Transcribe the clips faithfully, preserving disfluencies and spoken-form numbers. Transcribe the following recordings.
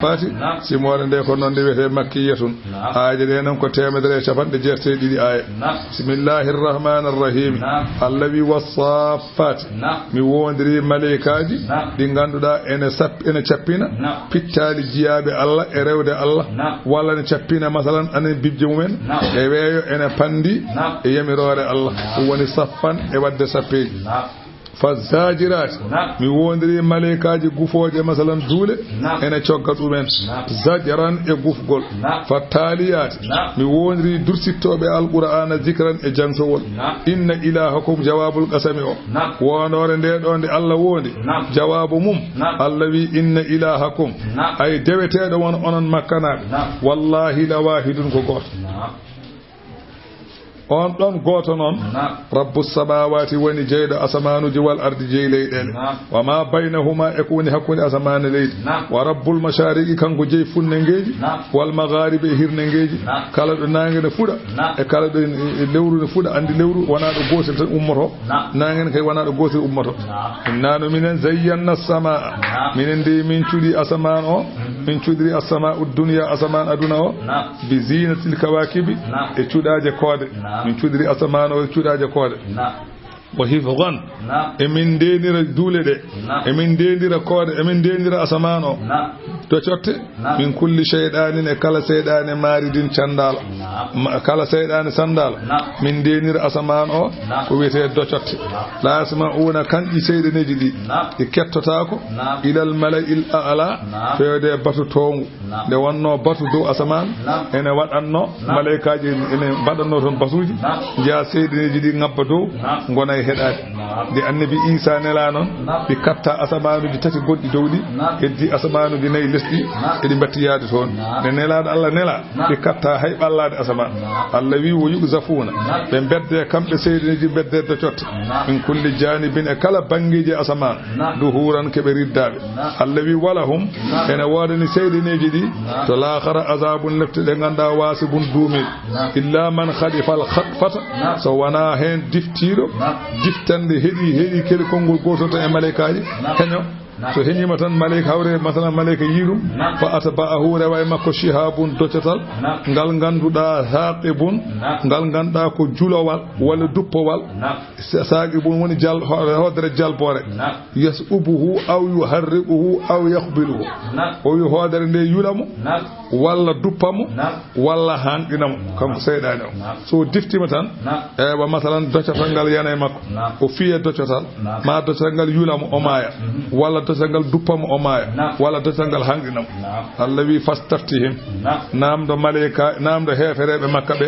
Faati, simoore nde ko noon nde wiyetee makkiyatun. Aaje ɗe noon ko teemedere e capanɗe jeetati e ɗiɗi aaya. Bismillahir Rahmanir Rahim. Allah wi wassaffaati. Mi woondiri maleykaaji ɗi ngannduɗaa ene sap-, ene cappina pittaali jiyaaɓe Allah e rewde Allah. Walla ne cappina, masalan, anen bibje mumen e weeyo ene panndi e yamiroore Allah. Ɗum woni saffan e waɗde sappeeji. Fa zajirati. Mi woondiri maleykaaji gufooje, masalan, duule, ene cogga ɗumen. Zajran e gufgol. Fa taliyati. Mi woondiri dursittooɓe Alqur'aana zikran e jaŋtowol. Inna ilahakum, jawaabul qasami o. Woondoore nde ɗo nde Allah woondi, jawaabu mum, Allah wi, inna ilahakum, ay deweteeɗo mon onon Makkanaaɓe, wallahi la wahidun, ko gooto. On ɗon gooto noon, Rabbu samawati woni jeyɗo asamaanuji wal ardi, jeyi leyɗeele, wa ma baynahuma, e ko woni hakkunde asamaan e leydi, wa rabbul mashariqi, kanko jeyi funnangeeji, wal magharibi, e hirnangeeji, kala ɗo naange ne fuɗa, e kala ɗo e lewru ne fuɗa, anndi lewru wonaa ɗo gootel tan ummoto, naange ne kay wonaa ɗo gootel ummoto. Innano minen zayyanna samaa, minen de min cuɗi asamaan o, min cuɗiri asamaa'u dunya, asamaan aduna o, bi zinatil kawakibi, e cuɗaaje koode. Min cuɗiri asamaan o e cuɗaaje koode. Wa hifzan, e min ndeenira duule ɗe, e min ndeenira koode, e min ndeenira asamaan o. Docotte, min kulli shaydanin, e kala seyɗaane maaridin, candaala. Ma-, kala seyɗaane sandaala. Min ndeenira asamaan o ko wiyetee docotte. La yasma'una, kanɗi seyɗaneeji ɗi, ɗi kettotaako ilal mala'il a'la, feewde batu towngu. Nde wonnoo batu dow asamaan, ene waɗannoo, maleykaaji ene mbaɗannoo toon batuuji, njiyaa seyɗaneeji ɗi ŋabba dow, ngona e heɗaade. Nde Annabi Iisaa nelaa noon, ɗi katta asamaanuuji tati gonɗi dow ɗi, heddi asamaanuuji nayi lesɗi, eɗi mbatti yaade toon. Nde Nelaaɗo Allah nelaa, ɗi katta hay ɓallaade asamaan. Allah wi, wo yuqzafuuna, ɓe mbedde kamɓe seyɗaneeji, mbedde docotte. Min kulli jaanibin, e kala banngeeji asamaan, duhuuran, keɓe riddaaɓe. Allah wi, walahum, ene woodani seyɗaneeji ɗi, to laakhara, azabun, lepte ɗe ngannduɗaa, wasibun, duumiiɗe. Illa man khadifal khatfata, so wonaa heen diftiiɗo, diftannde heɗi, heɗi kadi konngol gootol tan e maleykaaji, heño. So heñiima tan, maleyka hawre, masalan, maleyka yii ɗum, fa atba'ahu, rewa e makko, shihabun, docotal, ngal ngannduɗaa, thaqibun, ngal ngannduɗaa ko julowal walla duppowal, sa-, saqibun woni jal-, ho-, hoodere jalboore, yas'ubuhu aw yuharriquhu aw yaqbiluhu. O wi hoodere nde yula mo, walla duppa mo, walla hanɗina mo, kanko seyɗaane o. So diftiima tan, eywa, masalan, docotal ngal yana e makko, o fiya docotal, ma docotal ngal yula mo, o maaya, walla docotal ngal duppa mo, o maaya, walla docotal ngal hanɗina mo. Allah wi, fastaftihim, naamndo maleyka, naamndo heefereeɓe Makka ɓe,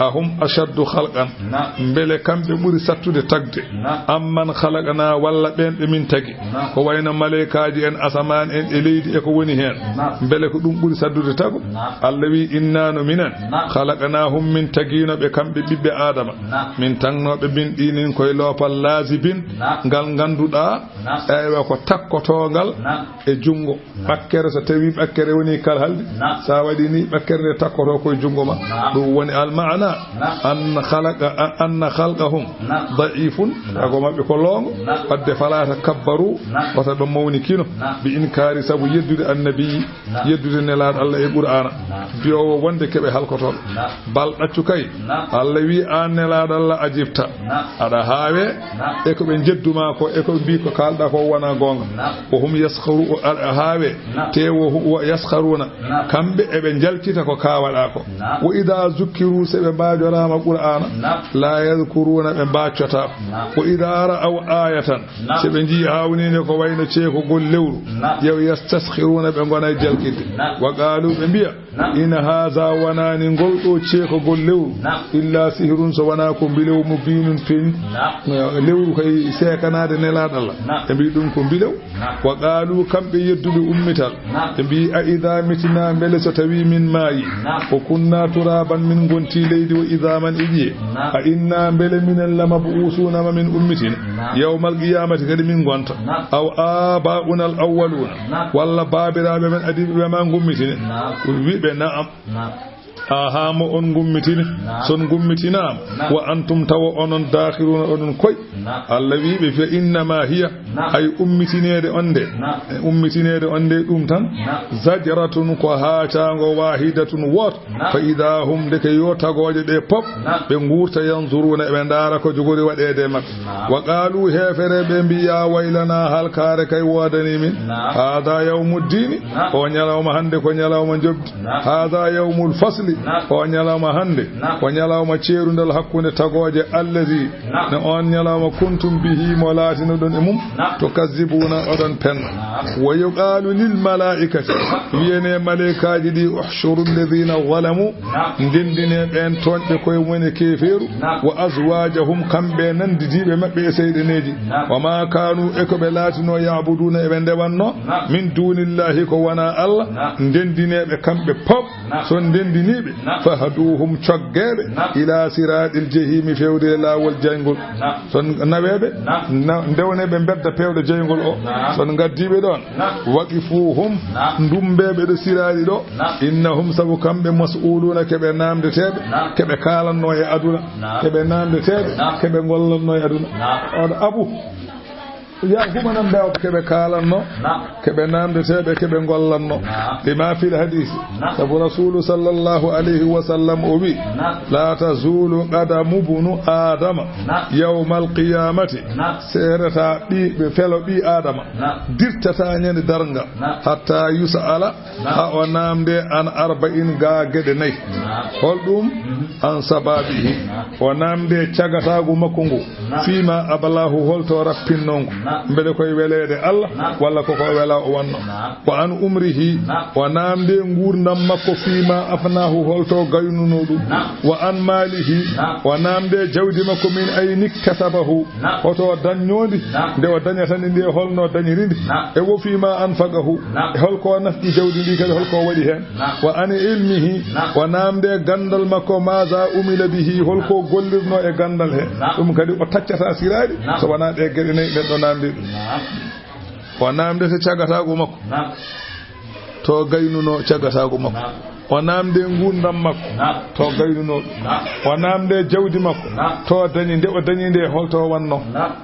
ahum ashaddu khalqan, mbele kamɓe ɓuri sattude tagde, amman khalaqna, walla ɓeen ɓe min tagi, ko wayno maleykaaji en, asamaan en, e leydi, e ko woni heen, mbele ko ɗum ɓuri sattude tago? Allah wi, inna no minen, khalaqnahum, min tagiino ɓe kamɓe ɓiɓɓe Aadama, min tagnoo ɓe, min ɗinin koye loopal, laazibin, ngal ngannduɗaa, eywa, ko takkotoongal e junngo. Ɓakkere, so tawi ɓakkere woni kalhaldi, sa waɗi ni, ɓakkere nde takkoto koye junngo ma. Ɗum woni almaana, anna khalaqa, anna khalqahum da'ifun, tago maɓɓe ko loongo, wadde fala takabbaru, wata ɓe mawnikino, bi inkaari, sabu yeddude annabi, yeddude Nelaaɗo Allah e Qur'aana, bi'oowo wonde keɓe halkotooɓe. Bal, ɗaccu kay, Allah wi, aan Nelaaɗo Allah, ajibta, aɗa haawe e ko ɓe njeddu ma ko, e ko ɓe mbi ko kaalɗa ko wona goonga. Wo hum yaskharu, aɗa haawe, te wo hu-, wo yaskharuna, kamɓe eɓe njaltita ko kaawaɗa ko. Wo idha zukkiru, se ɓe mbaajoraama Qur'aana, la yadhkuruna, ɓe mbaaccotaako. Wo idha ra'aw ayatan, se ɓe njii haawninde ko wayno ceekogol lewru, yow yastaskhiruna, ɓe ngona e jalkinde. Wa qaalu, ɓe mbiya, in haza, wonani ngol ɗo ceekogol lewru, illa sihrun, so wona ko mbilew, mubinun, feeñi. Lewru kay seekanaade Nelaaɗo Allah. Ɓe mbi ɗum ko mbilew. Wa qaalu, kamɓe yedduɓe ummital, ɓe mbi, a idha mitna, mbele so tawi min maayi, wa kunna turaban, min ngonti leydi, wa idhaman, e ƴiye, a inna, mbele minen, lamab'usuna, ma min ummitine, yawmal qiyamati, kadi min ngonta, aw aba'una al awwaluna, walla baabiraaɓe men adiiɓe ɓe ma ngummitine? Wiɓe, na'am. Haa mo on ngummitini, so on ngummitinaama, wa antum tawa onon daakhiruna onon koy. Allah wi ɓe, fa innama hiya, hay ummitineede on nde, ummitineede on nde ɗum tan, zajratun ko haacaango, wahidatun wooto, fa idha hum, ndeke yo tagooje ɗe pop, ɓe nguurta, yanzuruna eɓe ndaara ko jogori waɗeede e maɓɓe. Wa qalu, heefereeɓe mbi, ya waylana, halkaare kay woodani min. Hada yawmuddini, o ñalawma hannde ko ñalawma njoɓdi. Hada yawmul fasli, o ñalawma hannde ko ñalawma ceerundal hakkunde tagooje. Allazi, ne on ñalawma kuntum bihi, mo laatinoɗon e mum, tukazzibuna, oɗon penna. Wa yuqalu lil malaikati, wiyene malaikaaji ɗi, uhshuru alladhina zalamu, ndendine ɓen tooñɓe koye mumen e keefeeru, wa azwajahum, kamɓe e nandidiiɓe maɓɓe e seyɗeneeji, wa ma kanu, e ko ɓe laatino, ya'buduna, eɓe ndewanno, min dunillahi, ko wona Allah, ndendineɓe kamɓe pop, so ndendiniɓe, fahduhum, coggeɓe, ila siratil jahimi, fewde e laawol jayngol. So naweɓe, na-, ndewneɓe mbedda pewɗo jeyngol o. So ngaddiɓe ɗon, waqifuhum, ndumbeɓe ɗo siraɗi ɗo. Innahum, sabu kamɓe, mas'uluna, keɓe namdeteɓe, keɓe kalanno e aduna, keɓe namdeteɓe, keɓe gollanno e aduna. On abu, ya humanan ɓe keɓe kalanno, keɓe namdeteɓe, keɓe gollanno. Lima fil hadisi, sabu Rasulu sallallahu alayhi wa sallam o wi, la tazulu qadamu bunu Adama yawmal qiyamati. Seerata ɓi, ɓe felo ɓi Adama. Dirtata ñande darnga. Hatta yus'ala, ha o namde, an arba'in, ga geɗe nayi. Holɗum? An sababihi. O namde cagataagu makko ngu. Fima ablahu, holto rappinno ngu. Mbele koye weleede Allah, walla koko wela o wanno. Wa an umrihi, o namde nguurndam makko, fima afnahu, holto gaynuno ɗum. Wa an malihi, o namde jawdi makko, min ayna iktasabahu, hoto daññondi, nde o dañata ndi, nde holno dañiri ndi. E wo fima anfaqahu, e holko nafqi jawdi ndi kadi, holko waɗi hen. Wa an ilmihi, o namde gandal makko, maza umila bihi, holko gollirno e gandal he. Ɗum kadi o taccata siraɗi, so wona ɗe geɗe nayi ɗen ɗo namde ɗum. O namdete cagataagu makko. To gaynuno cagataagu makko. O namde nguurndam makko. To gaynuno ɗum. O namde jawdi makko. To dañi nde, o dañi nde, holto wanno.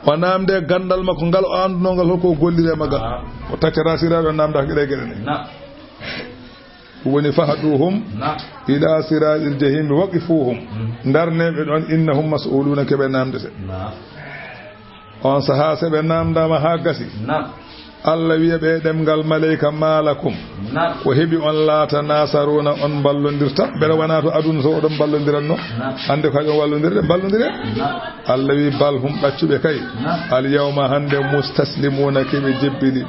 O namde gandal makko ngal o anduno ngal, holko gollire magal. O taccata siraɗo namda geɗe geɗe ɗe. Woni fahduhum ila siratil jahim, waqifuhum. Ndarneɓe ɗon, innahum mas'uluna, keɓe namdete. On saha se ɓe namdama ha gasi. Allah wiya ɓe ɗemngal maleyka, malakum. Ko heɓi on la tanasaruna, on ballondirta? Mbele wona to aduna to oɗon ballondiranno? Hande ko haɗon wallondirde, ballondire. Allah wi, bal hum, ɓaccuɓe kay. Al yawma, hande, mustaslimuna, keɓe jebbili.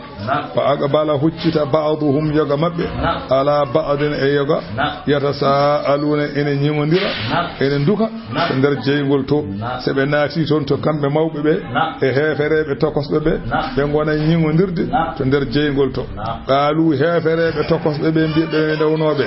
Fa aqbala, huccita, ba'duhum, yoga maɓɓe, ala ba'din, e yoga, yatasaaluna, ene ñiŋondira, ene nduka to nder jeyngol to. Se ɓe naati toon to kamɓe mawɓe ɓe e heefereeɓe tokosɓe ɓe, ɓe ngona ñiŋondirde to nder jeyngol to. Qaalu, heefereeɓe tokosɓe ɓe mbiya ɓe ndewnooɓe,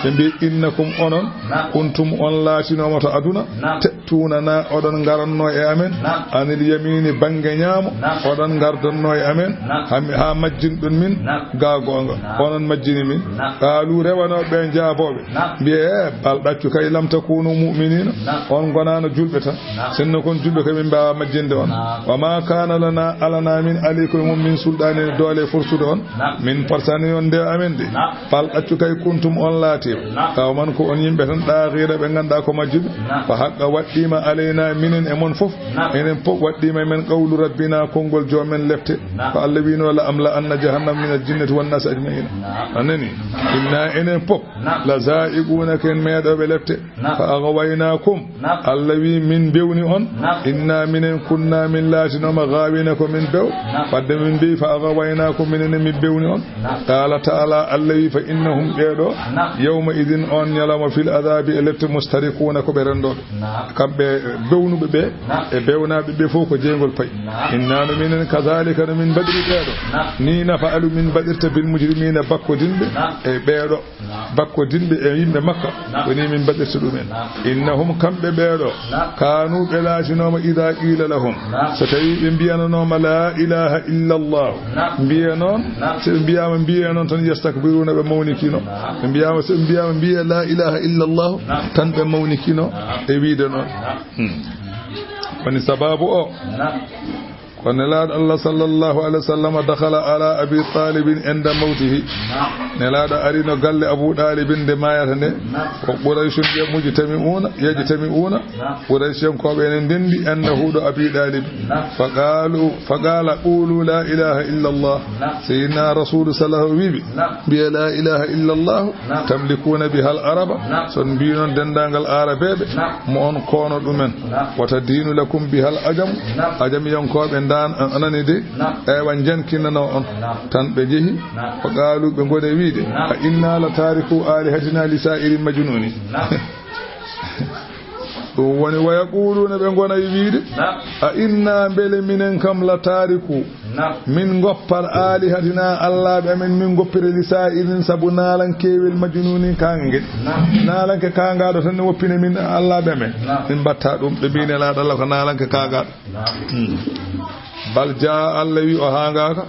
ɓe mbiya, innakum, onon, kuntum, on laatinooma to aduna, te tunana, oɗon ngaranno e amen, anil yamini, bannge ñaamo, oɗon ngardanno e amen, ha, ha majjinɗon min, ga goonga, onon majjini min. Qaalu, rewanooɓe ɓe jaabooɓe, mbiye, e, bal ɗaccu kay, lam takunu mu'minina, on ngonaano julɓe tan. Sinno kon julɓe kay, min mbaawa majjinde on. Wa ma kana lana, alana min, alaykum, min sulɗaani, doole forsude on, min parsani on nde amen de. Bal ɗaccu kay, kuntum, on laatiima, qawman, ko on yimɓe tan, ɗaaxiina, ɓe ngannduɗaa ko majjuɓe. Fa haqqa, waɗɗiima, alayna, minen e mon fof, enen fof waɗɗiima e men, qawlu rabbina, konngol joomen lepte. Ko Allah wiino, la amla anna jahannama min aljinnati wannaasi ajmaina. A nani? Inna, enen fof, la zaiquna, ken meeɗooɓe lepte. Fa aghwaynakum, Allah wi, min bewni on. Inna, minen, kunna, min laatinooma, ghawina, ko min bew. Wadde min mbi, fa aghwaynakum, minen min bewni on. Qala ta'ala, Allah wi, fa innahum, ɓeeɗo, yawma idin, on ñalawma, fil adhabi, e lepte, mustarikuna, ko ɓe renndooɓe. Kamɓe bewnuɓe ɓe e bewnaaɓe ɓe fof ko jeyngol payi. Inna, no minen, kadhalika, no min mbaɗiri ɓeeɗo. Ni nafa'alu, min mbaɗirta, bil mujrimina, bakkodinɓe e ɓeeɗo. Bakkodinɓe e yimɓe Makka, woni min mbaɗirta ɗumen. Innahum, kamɓe ɓeeɗo, kanu, ɓe laatinooma, idha qila lahum, so tawi ɓe mbiyananooma, la ilaha illa Allah, Mbiye noon, so ɓe mbiyaama mbiye noon tan, yastakbiruna, ɓe mawnikino. Ɓe mbiyaama, so ɓe mbiyaama mbiye la ilaha illallah tan, ɓe mawnikino e wiide noon. Hmm. Woni sababu o. Ko Nelaaɗo Allah sallallahu alaihi wasallam dakhala ala Abi Talibin inda mawtihi. Nelaaɗo arino galle Abu Ɗaalibin nde maayata nde. Ko Qurayshun yamujtami'una, yajtami'una. Qurayshiyankooɓe ene ndenndi annahu ɗo Abi Ɗaalib. Faqalu, faqala qulu la ilaha illa Allah. Sayyidina Rasulu sallallahu alaihi wasallam wi'i ɓe, mbiye la ilaha illa Allah. Tamlikuna bihal araba, so on mbii noon denndaangal aarabeeɓe, mo on koono ɗumen. Wata diinu lakum bihal ajam, ajamiyankooɓe ndaan, anani de, ewa njankinanoo on. Tan ɓe njehi, fa qaalu, ɓe ngoni e wiide, a inna la taariku aalihatina li saa'iri majnuuni. Ɗum woni, wa yaquluuna, ɓe ngona e wiide, a inna, mbele minen kam, la taariku, min ngoppat aalihatina, allaaɓe amen, min ngoppira li saa'irin, sabu naalankeewel majnuuni kaange ngel. Naalanke kaangaaɗo tan ne woppina min allaaɓe amen. Min mbatta ɗum, ɓe mbii Nelaaɗo Allah ko naalanke kaangaaɗo. Hmm. Bal jaa, Allah wi o haangaaka.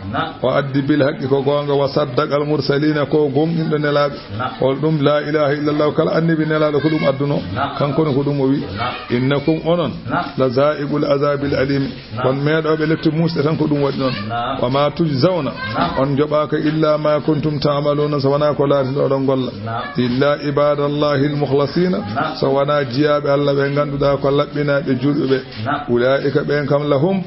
O addi bil haqqi, ko goonga, wa saddaqa al mursaliina, ko gomɗinɗo nelaaɓe. Hol ɗum la ilaha illallah, kala annabi nelaaɗo ko ɗum adduno, kanko ne ko ɗum o wi. Innakum, onon, la zaiqul azabil alim. Kon meeɗooɓe lepte muusɗe tan ko ɗum waɗi noon. Wa ma tujzawna, on njoɓaaka illa ma kuntum ta'maluna, so wonaa ko laatino oɗon golla. Illa ibadallahi al-mukhlasina, so wonaa jiyaaɓe Allah ɓe ngannduɗaa ko laɓɓinaaɓe juulɓe ɓe. Ulaa'ika ɓeen kam lahum,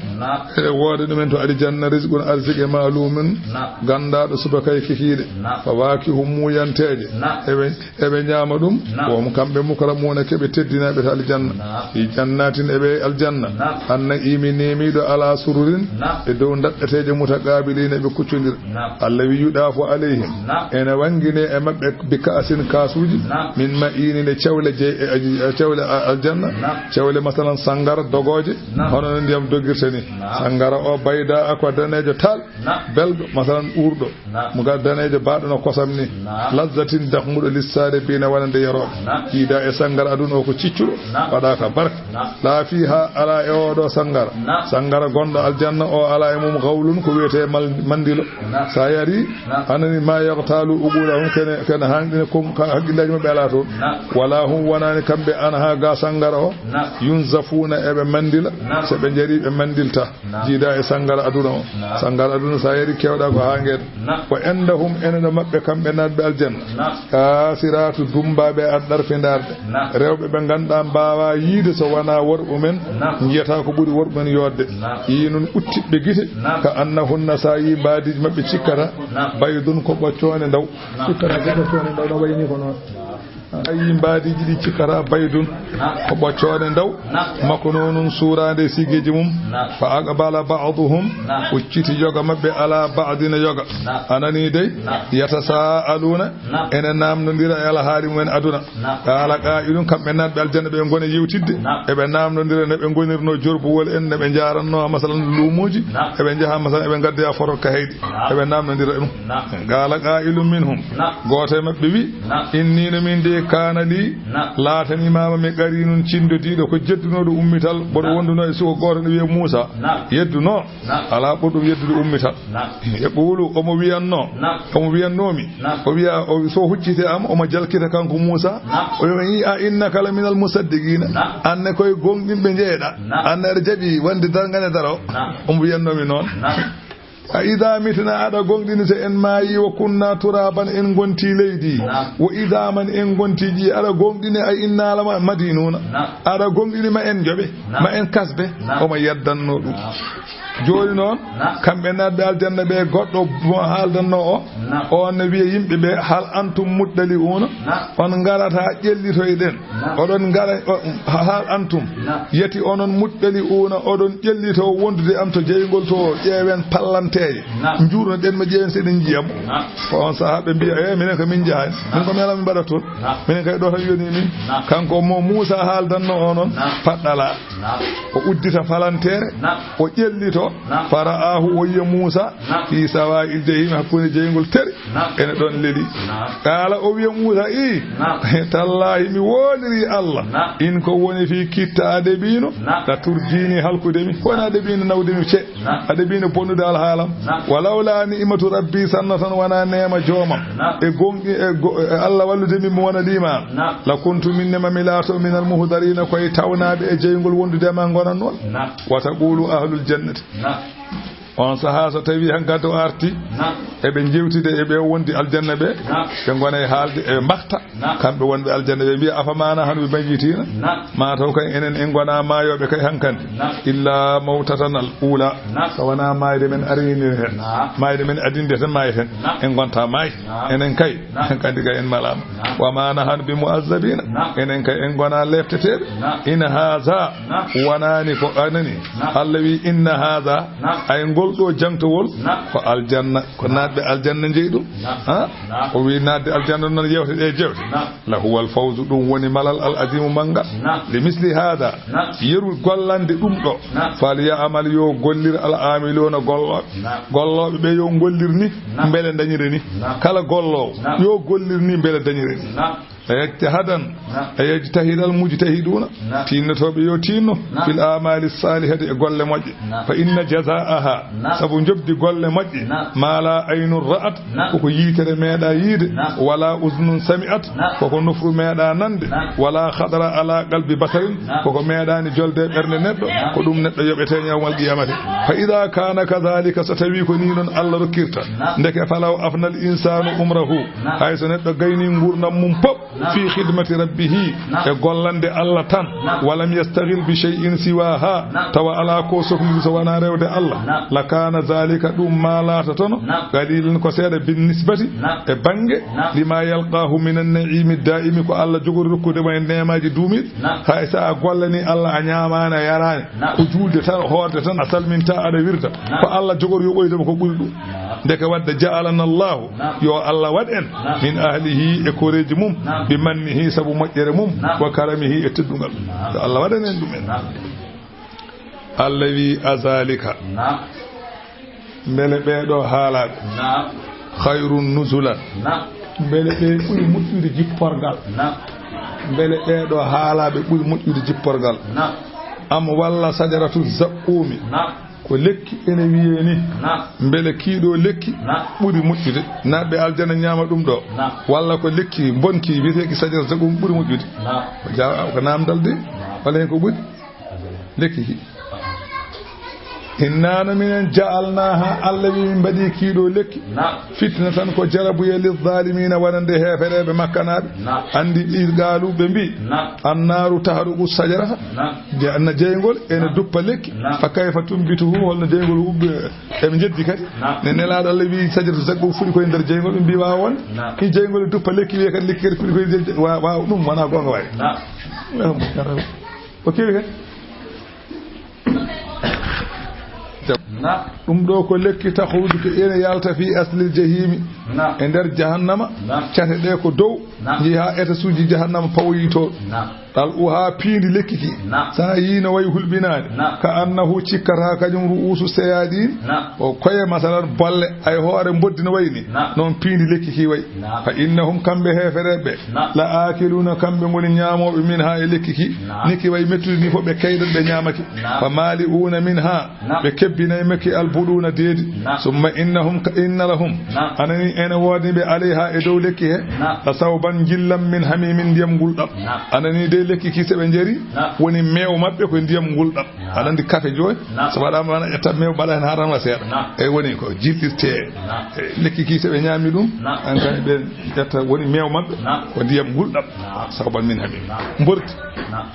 eɗe woodi ɗumen to aljanna, rizqun, arzike, maalumun, ganndaaɗo subakay kikiiɗe. Fawakihu, muuyanteeje, eɓe eɓe ñaama ɗum. Naam. Wo hum kamɓe mukramuuna, keɓe teddinaaɓe to aljanna. Naam. Fi jannatin, eɓe aljanna. Naam. Anna imi nemiiɗo ala sururin, naam, e dow ndaɗɗeteeje mutaqaabiliina, eɓe kuccondira. Naam. Allah wi yuɗaafu alayhim. Naam. Ene wanngine e maɓɓe bi ka'sin, kaasuuji. Naam. Min ma'iinin, e cewle je-, e, e cewle a-, aljanna. Naam. Cewle masalan sanngara dogooje, naam, hono no ndiyam dogirta ni. Naam. Sanngara o bayda ko daneejo tal. Naam. Belɗo, masalan, uurɗo. Naam. Mo ga daneejo, baaɗo no kosam ni. Naam. Lazzatin, dakmuɗo, lissaare bina, wonande yarooɓe. Naam. Jiida e sanngara aduna o ko ciccuɗo, naam, waɗaaka barke. Naam. Laa fiiha, alaa e oo ɗoo sanngara. Naam. Sanngara gonɗo aljanna o, alaa e mum gawlun, ko wiyetee mal-, mandilo. Naam. So a yari, naam, anani ma yaqtalu uqulahum, kene, kene hanɗine kon, ka-, hakkillaaji maɓɓe alaa toon. Naam. Wala hum, wonaani kamɓe, anha, ga sanngara o. Naam. Yunzafuuna, eɓe mandila. Naam. So ɓe njarii, ɓe mandilta. Naam. Jiida e sanngara aduna o. Naam. Sanngara aduna, so a yari, keewɗa ko haa ngeeda. Naam. Wa indahum, ene ɗo maɓɓe, kamɓe naatɓe aljanna. Naam. Kaasiraatu, dummbaaɓe e addarfindaarde. Naam. Rewɓe ɓe ngannduɗaa mbaawaa yiide so wonaa worɓe men. Naam. Njiyata ko ɓuri worɓe men yoodde. Naam. Yii nun ɓuttiɓɓe gite. Naam. Ka annahunna, so a yii mbaadiiji maɓɓe cikkata. Naam. Baydun, ko ɓoccoonde ndaw. Naam. Cikkata ko ɓoccoonde ndaw, no wayi ni ko noon. A yii mbaadiiji ɗi cikkata baydun, ko ɓoccoonde ndaw, makko noon suuraande e sigeeji mum. Fa aqbala ba'duhum, hucciti yoga maɓɓe, ala ba'din yoga. A nanii dey? Yatasaaluuna, ene naamnondira e alhaali mumen aduna. Qaala qaa'ilun, kamɓe naatɓe aljanna ɓe ngona yewtidde, eɓe naamnondira no ɓe ngonirnoo jorbuwol en, no ɓe njaarannoo, masalan, luumooji, eɓe njaha, masalan, eɓe ngaddoya foto ka heyɗi, eɓe naamnondira ɗum. Qaala qaa'ilun minhum, gooto e maɓɓe wi, Naam. Inni no min de kaana lii, naam, laatanii maama mi qariinun cindodiiɗo ko jeddunooɗo ummital, mboɗo, naam, wondunoo e suka gooto no wiyee Muusaa. Naam. Yeddunoo. Naam. Alaa ɓurɗo yeddunde ummital. Naam. Yaquulu, omo wiyannoo. Naam. Omo wiyannoo mi. Naam. O wiya, o, so huccitee am, omo jalkita kanko Muusaa. Naam. O wiya, a innaka la minal musaddiqiina. Naam. Aan ne koye gooŋɗinɓe njeyeɗaa. Naam. Aan ne aɗa jaɓi wonde darnga ne daroo. Naam. Omo wiyannoo mi noon. Naam. A idaa mitnaa, aɗa gooŋɗini so en maayii, wa kunnaa turaaban, en ngontii leydi, naam, wa idaaman, en ngontii ƴiye, aɗa gooŋɗini a innaa la ma-, madiinuuna, naam, aɗa gooŋɗini ma en njoɓe, naam, ma en kasbe, naam, omo yeddannoo ɗum. Naam. Jooni noon, naam, kamɓe naatɓe aljanna ɓe, goɗɗo mo haaldannoo o, naam, oon ne wiya yimɓe ɓe, hal antum muttali'uuna? Naam. On ngarataa ƴellitoyɗen? Naam. Oɗon ngara, o, hal antum, naam, yati onon muttali'uuna, oɗon ƴellitoo wondude am to jeyngol to, ƴeewen pallanteeje, naam, njuurnoɗen mo, ƴeewen so eɗen njiya mo. Naam. Ko on sahaa ɓe mbiya, e, minen ko min njahaani. Naam. Min ko mi alaa min mbaɗa toon. Naam. Minen kay ɗo tan yoni min. Naam. Kanko mo Muusaa haaldannoo o noon, naam, paɗɗalaa. Naam. O uddita palanteere, naam, o ƴellitoo. Naam. Fara'aahu, o wiya Muusa, Naam. Fii sawaa'il jahiim, hakkunde jeyngol teri. Naam. Ene ɗon leli. Naam. Qaala, o wiya Muusa, i, Naam. Tallaahi, mi woondirii Allah. Naam. In ko woni fii kitta a debiino, Naam. La turdiini, halkude mi. Wona debiino nawde mi ce. Naam. A debiino bonnude alhaalam. Naam. Wa lawlaa ni'matu rabbii, sanna tan wonaa neema joomam. Naam. E gonɗi, e go-, e Allah wallude mi, mi wona liimaan. Naam. La kuntu, min ne ma mi laato minal muhdariina, koye tawnaaɓe e jeyngol wondude e ma ngonannoo. Naam. Wa taqulu ahlul jannati. Naam. On sahaa so tawii hankadi o arti, Naam. Eɓe njewtide e ɓe wondi aljanna ɓe, Naam. Ɓe ngona e haalde, eɓe mbaxta, Naam. Kamɓe wonɓe aljanna ɓe mbiya, "Afa ma nahnu bi mayyitiina?" Naam. Ma taw kay enen en ngona maayooɓe kay hankadi. Naam. Illa mawtatana al ula. Naam. So wonaa maayde men ariniri hen. Naam. Maayde men adinde tan maayeten. Naam. En ngonta maay. Naam. Enen kay. Naam. Hankadi kay en malaama. Naam. Wa ma nahnu bi mu'azzabina. Naam. Enen kay en ngona lefteteeɓe. Naam. In haza. Naam. Wonani ko anani. Naam. Allah wi, "Inna haza." Naam. Ay ngol ɗo jangtowol. Naam. Ko aljanna, ko naatɓe aljanna jeyi ɗum. Naam. Ha? Naam. O wi naatde aljanna noon yewte ɗe jewte. Naam. La huwal fawzu, ɗum woni malal al azimu manngal. Naam. Li misli haza. Naam. Yeru gollande ɗum ɗo. Naam. Fal ya'mal, yo gollir al amiluna gollooɓe. Naam. Gollooɓe ɓe yo ngollir ni. Naam. Mbele dañire ni. Naam. Kala golloowo. Naam. Yo gollir ni mbele dañire ni. Naam. La yajtahadan. Naam. La yajtahidal mujtahiduna. Naam. Tiinnotooɓe yo tiinno. Naam. Fil amali salihati, e golle moƴƴe. Naam. Fa inna jazaaha. Naam. Sabu njoɓdi golle moƴƴe. Naam. Ma la aynun ra'at. Naam. Koko yiitere meeɗa yiide. Naam. Wala uznun sami'at. Naam. Koko nofru meeɗa nande. Naam. Wala khatara ala qalbi basharin. Naam. Koko meeɗani jolde e ɓernde neɗɗo. Naam. Ko ɗum neɗɗo yoɓete yawmal qiyamati. Fa ida kana kadhalika, so tawi ko ni noon Allah rokkirta. Naam. Ndeke falaw afnal insanu umrahu. Naam. Hay so neɗɗo gayni ngurdam mum pop. Naam. Fi khidmati rabbihi. Naam. E gollande Allah tan. Naam. Walam yastaghil bi shay'in siwaha. Naam. Tawa ala ko sohliri so wona rewde Allah. Naam. La kana zalika, ɗum ma laatotono. Naam. Qalilan, ko seeɗa, bin nisbati. Naam. E bange. Naam. Lima yalqahu min an-na'imi da'imi, ko Allah jogori rokkude mo e neemaji duumiiɗi. Naam. Hay so a gollani Allah, a ñaamaani, a yaraani. Naam. Ko juulde tan, hoorde tan, a salminta, aɗa wirda. Naam. Ko Allah jogori yo ɓoyde mo ko ɓuri ɗum. Naam. Ndeke wadde, ja'alana Allahu, Naam. Yo Allah waɗ en, Naam. Min ahlihi, e koreeji mum, Naam. Bi mannihi, sabu moƴƴere mum, Naam. Wa karamihi, e teddungal mum. Naam. Yo Allah waɗ en en ɗum en. Naam. Allah wi, azalika. Naam. Mbele ɓee ɗoo haalaaɓe. Naam. Khayrun nuzulan. Naam. Mbele ɓe ɓuri moƴƴude jipporgal. Naam. Mbele ɓee ɗoo haalaaɓe ɓuri moƴƴude jipporgal. Naam. Am walla sajaratu zaqqumi. Naam. Ko lekki ene wiyee ni. Naam. Mbele kii ɗoo lekki Naam. Ɓuri moƴƴude. Naatɓe aljanna ñaama ɗum ɗoo. Naam. Walla ko lekki mbonki wiyeteeki sajaratu zaqqum ɓuri moƴƴude. Naam. Ko jaa-, ko naamndal de. Naam. Walla heen ko ɓuri. Lekki ki. Innano minen ja'alnaha, Allah wi min mbaɗi kii ɗoo lekki. Naam. Fitna tan ko jarabuye lil zalimina, wonande heefereeɓe makkanaaɓe. Naam. Anndi ɓi gaalu ɓe mbi. Naam. Annaaru tahruqu sajarata. Naam. Je-, na jeyngol ene Naam. Duppa lekki. Naam. Fa kayfa tumbituhu, holno jeyngol huɓɓi e ɓe njeddi kadi. Naam. Ne Nelaaɗo Allah wi sajaratu zaqqum fuɗi koye nder jeyngol, ɓe mbi waawa wonde. Naam. Ki jeyngol e duppa lekki wiye kadi lekki kadi fuɗi koye nder je-, wa-, waaw, ɗum wona goonga waay. Naam. O kewi kadi. Na. Ɗum ɗoo ko lekki takhruju, ko ene yalta fi aslil jahimi. Na. E nder jahannama. Na. Cate ɗe ko dow. Na. Njehi haa etasuuji jahannama pawoyi toon. Na. Ɗal uha piindi lekki ki. Na. Sa yii no wayi hulɓinaani. Na. Ka annahu cikkata kañum ru'usu seyadin. Na. O koye masalan bolle ay hoore mboddi no wayi ni. Na. Noon piindi lekki ki wayi. Na. Fa innahum, kamɓe heefereɓe. Na. La akiluna, kamɓe ngoni ñaamooɓe, min ha e lekki ki. Na. Ni ki wayi mettude ni fof ɓe kaydat ɓe ñaamaki. Na. Fa mali'una min ha. Na. Ɓe kebbinay makki al buɗuna deedi. Na. Summa innahum ka inna lahum. Na. Anani ene woodi ɓe alayha e dow lekki he. Na. La sawban jillam min hamimin ndiyam ngulɗam. Na. Anani de lekki ki se ɓe njari. Na. Woni meew maɓɓe ko ndiyam ngulɗam. Na. Aɗa anndi kafe jooni, na, so waɗaama tan a ƴetta meew mbaɗa heen haa tan wa seeɗa. Na. Eyi woni ko jilɗirtee. Na. E lekki ki so ɓe ñaami ɗum, na, an kay ɓe ƴetta woni meew maɓɓe, na, ko ndiyam ngulɗam. Na. Sawban min hamim. Na. Mborti. Na.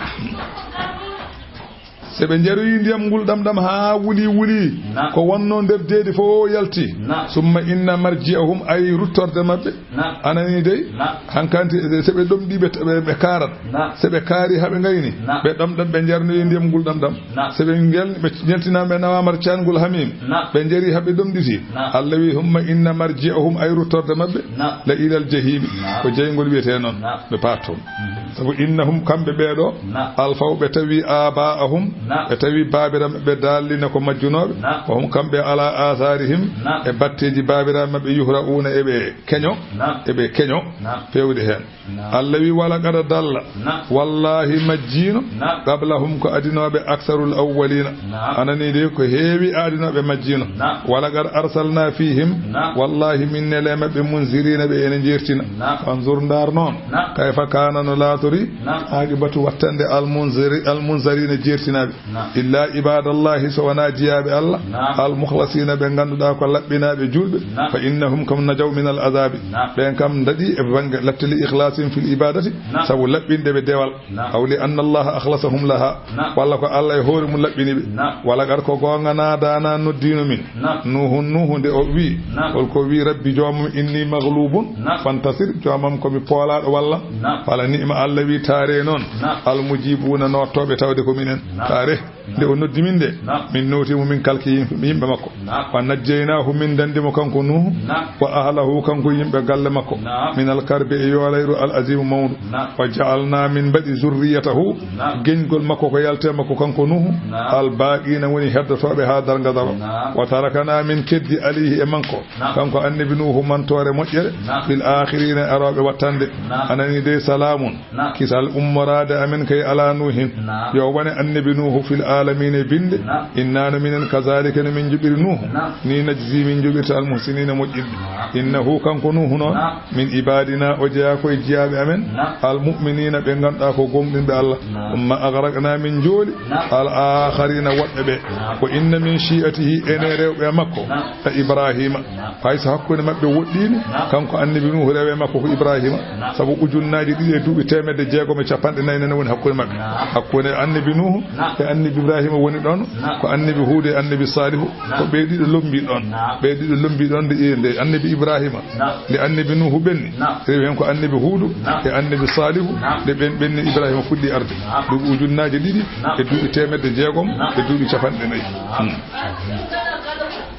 So ɓe njaroyi ndiyam ngulɗam ɗam haa wuli wuli, na, ko wonnoo nder deedi fof yalti. Na. Summa inna marji'ahum, ay ruttorde maɓɓe. Naam. Anani dey, Naam. Hankanti, eh, se ɓe ɗomɗi ɓe, ɓe, ɓe kaarat. Naam. Se ɓe kaari haa ɓe ngayni, Naam. Ɓe ɗomɗan ɓe njarnoyi ndiyam ngulɗam ɗam. Naam. Se ɓe ngel-, ɓe njaltinama ɓe nawamar caangol hamim. Naam. Ɓe njari haa ɓe ɗomɗiti. Naam. Allah wi, "Humma inna marji'ahum," ay ruttorde maɓɓe. Naam. "La ilal jahimi." Naam. Ko jeyngol wiyetee noon. Naam. Ɓe paat toon. Mhm. Sabu innahum kamɓe ɓeeɗo, Naam. Alfaw ɓe tawi aba'ahum, Naam. Ɓe tawi baabiraaɓe maɓɓe daalliina ko majjunooɓe, Naam. Wa hum kamɓe ala atharihim, Naam. E batteeji baabiraaɓe maɓɓe yuhra'una eɓe keño, Naam. Eɓe keño, Naam. Peewde heen. Naam. Allah wi, "Wala qad dalla." Naam. Wallahi majjiino, Naam. Qablahum ko adinooɓe aksarul awwaliina. Naam. Anani de ko heewi adinooɓe majjiino. Naam. "Wala qad arsalna fihim." Naam. Wallahi min nele maɓɓe munzirina ɓe ene jeertina. Naam. Fanzur ndaar noon. Naam. Kayfa kaana no laatori. Naam. Aqibatu wattande al munziri-, al munzarina jeertinaaɓe. Naam. Illa ibadallahi so wonaa jiyaaɓe Allah. Naam. Al mukhlasina ɓe ngannduɗaa ko laɓɓinaaɓe juulɓe. Naam. Fa innahum kam najaw min al azabi. Naam. Ɓen kam ndaɗi e bannge lattili ikhlasin fil ibadati. Naam. Sabu laɓɓinde ɓe dewal. Naam. Aw li anna Allaha akhlasahum laha. Naam. Walla ko Allah e hoore mum laɓɓini ɓe. Naam. Wala qad ko goonga naadaana noddiino min. Naam. Nuuhu, Nuuhu nde o wi. Naam. Holko wi, "Rabbi joomam inni maghlubun." Naam. Fantasir, joomam ko mi poolaaɗo walla. Naam. Fala ni'ma Allah wi taare noon. Naam. Al mujibuna nottooɓe tawde ko minen. Naam. Taare. Nde o noddi min de. Naam. Min noti mo min kalki yim-, yimɓe makko. Naam. Wa najjaynaahu min dandi mo kanko Nuuhu. Naam. Wa ahlahu kanko yimɓe galle makko. Naam. Min al karbi e yoolayru al azim mawndu. Naam. Wa ja'alna min mbaɗi zurriyatahu. Naam. Geñgol makko ko yalte makko kanko Nuuhu. Naam. Al baaqina woni heddotooɓe haa darnga daro. Naam. Wa tarakana min keddi alayhi e makko. Naam. Kanko annabi Nuuhu mantoore moƴƴere. Naam. Bil akhirina e arooɓe wattande. Naam. Anani de salaamun. Naam. Kisal ummoraade amen kay ala Nuuhin. Naam. Yo wone annabi Nuuhu fil alamina e binde. Naam. Inna no minen kazalika no min njoɓiri Nuuhu. Naam. Ni najzi min njoɓirta al muhsinina moƴƴinɓe. Naam. Innahu kanko Nuuhu noon. Naam. Min ibadina o jeyaa ko e jiyaaɓe amen. Naam. Al mu'minina ɓe ngannduɗaa ko gomɗinɓe Allah. Naam. Thumma aghraqna min njooli. Naam. Al akharina woɗɓe ɓe. Naam. Wa inna min shi'atihi ene rewɓe makko. Naam. E Ibrahima. Naam. Hay so hakkunde maɓɓe woɗɗiini, Naam. Kanko annabi Nuuhu rewe makko ko Ibrahima. Naam. Sabu ujunnaaji ɗiɗi e duuɓi teemedde jeegom e capanɗe nayi nana woni hakkunde maɓɓe. Naam. Hakkunde annabi Nuuhu Naam. E annabi Ibrahima woni ɗoon, Naam. Ko annabi Huudu e annabi Saalihu, Naam. Ko ɓe ɗiɗo lombi ɗoon. Naam. Ɓe ɗiɗo lombi ɗoon nde, nde annabi Ibrahima, Naam. Nde annabi Nuuhu ɓenni, Naam. Rewi heen ko annabi Huudu Naam. E annabi Saalihu, Naam. Nde ɓen ɓenni Ibrahima fuɗɗi arde. Naam. Duuɓi ujunnaaji ɗiɗi Naam. E duuɓi teemedde jeegom Naam. E duuɓi capanɗe nayi. Naam. Hmm.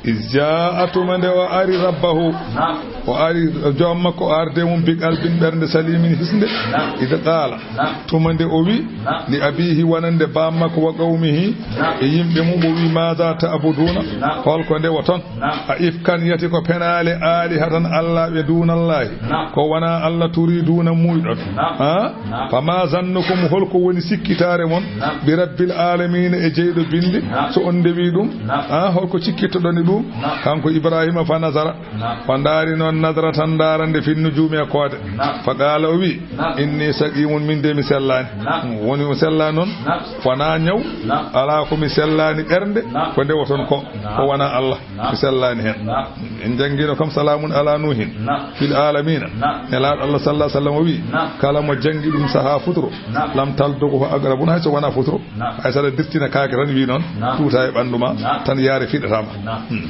Iz jaa tuma nde o ari rabbahu. Naam. O ari joom makko o arde mum bi qalbin ɓernde salimin hisnde. Naam. Id qaala. Naam. Tuma nde o wi. Naam. Li abihi wonande baam makko wa qawmihi. Naam. E yimɓe mum o wi maada ta'buduna. Naam. Holko ndewoton. Naam. A ifkan yati ko penaale alihatan Allah ɓe dunallahi. Naam. Ko wona Allah turiduna muyɗon. Naam. Ha? Naam. Fama zannukum holko woni sikkitaare mon. Naam. Bi rabbil alamina e jeyɗo binde. Naam. So on ndewi ɗum. Naam. Ha holko cikkittoɗon e ɗum. Naam. Kanko Ibrahima fa nazara. Naam. O ndaari noon nadratan ndaarande fin nujuumi e koode. Naam. Fa qaala o wi. Naam. Inni saqimun min de mi sellaani. Naam. Woni o sellaani noon. Naam. Wona ñaw. Naam. Alaa ko mi sellaani ɓernde. Naam. Ko ndewoton ko. Naam. Ko wona Allah. Naam. Mi sellaani heen. Naam. En janngino kam salaamun ala Nuuhin. Naam. Fil alamina. Naam. Nelaaɗo Allah sallallahu alaihi wasallam o wi. Naam. Kala mo janngi ɗum sahaa futuro. Naam. Lam talduqhu aqrabun hay so wona futuro. Naam. Hay so aɗa dirtina kaake tan wi noon. Naam. Tuuta e ɓanndu ma. Naam. Tan yaare fiɗata ma. Naam. Hmm.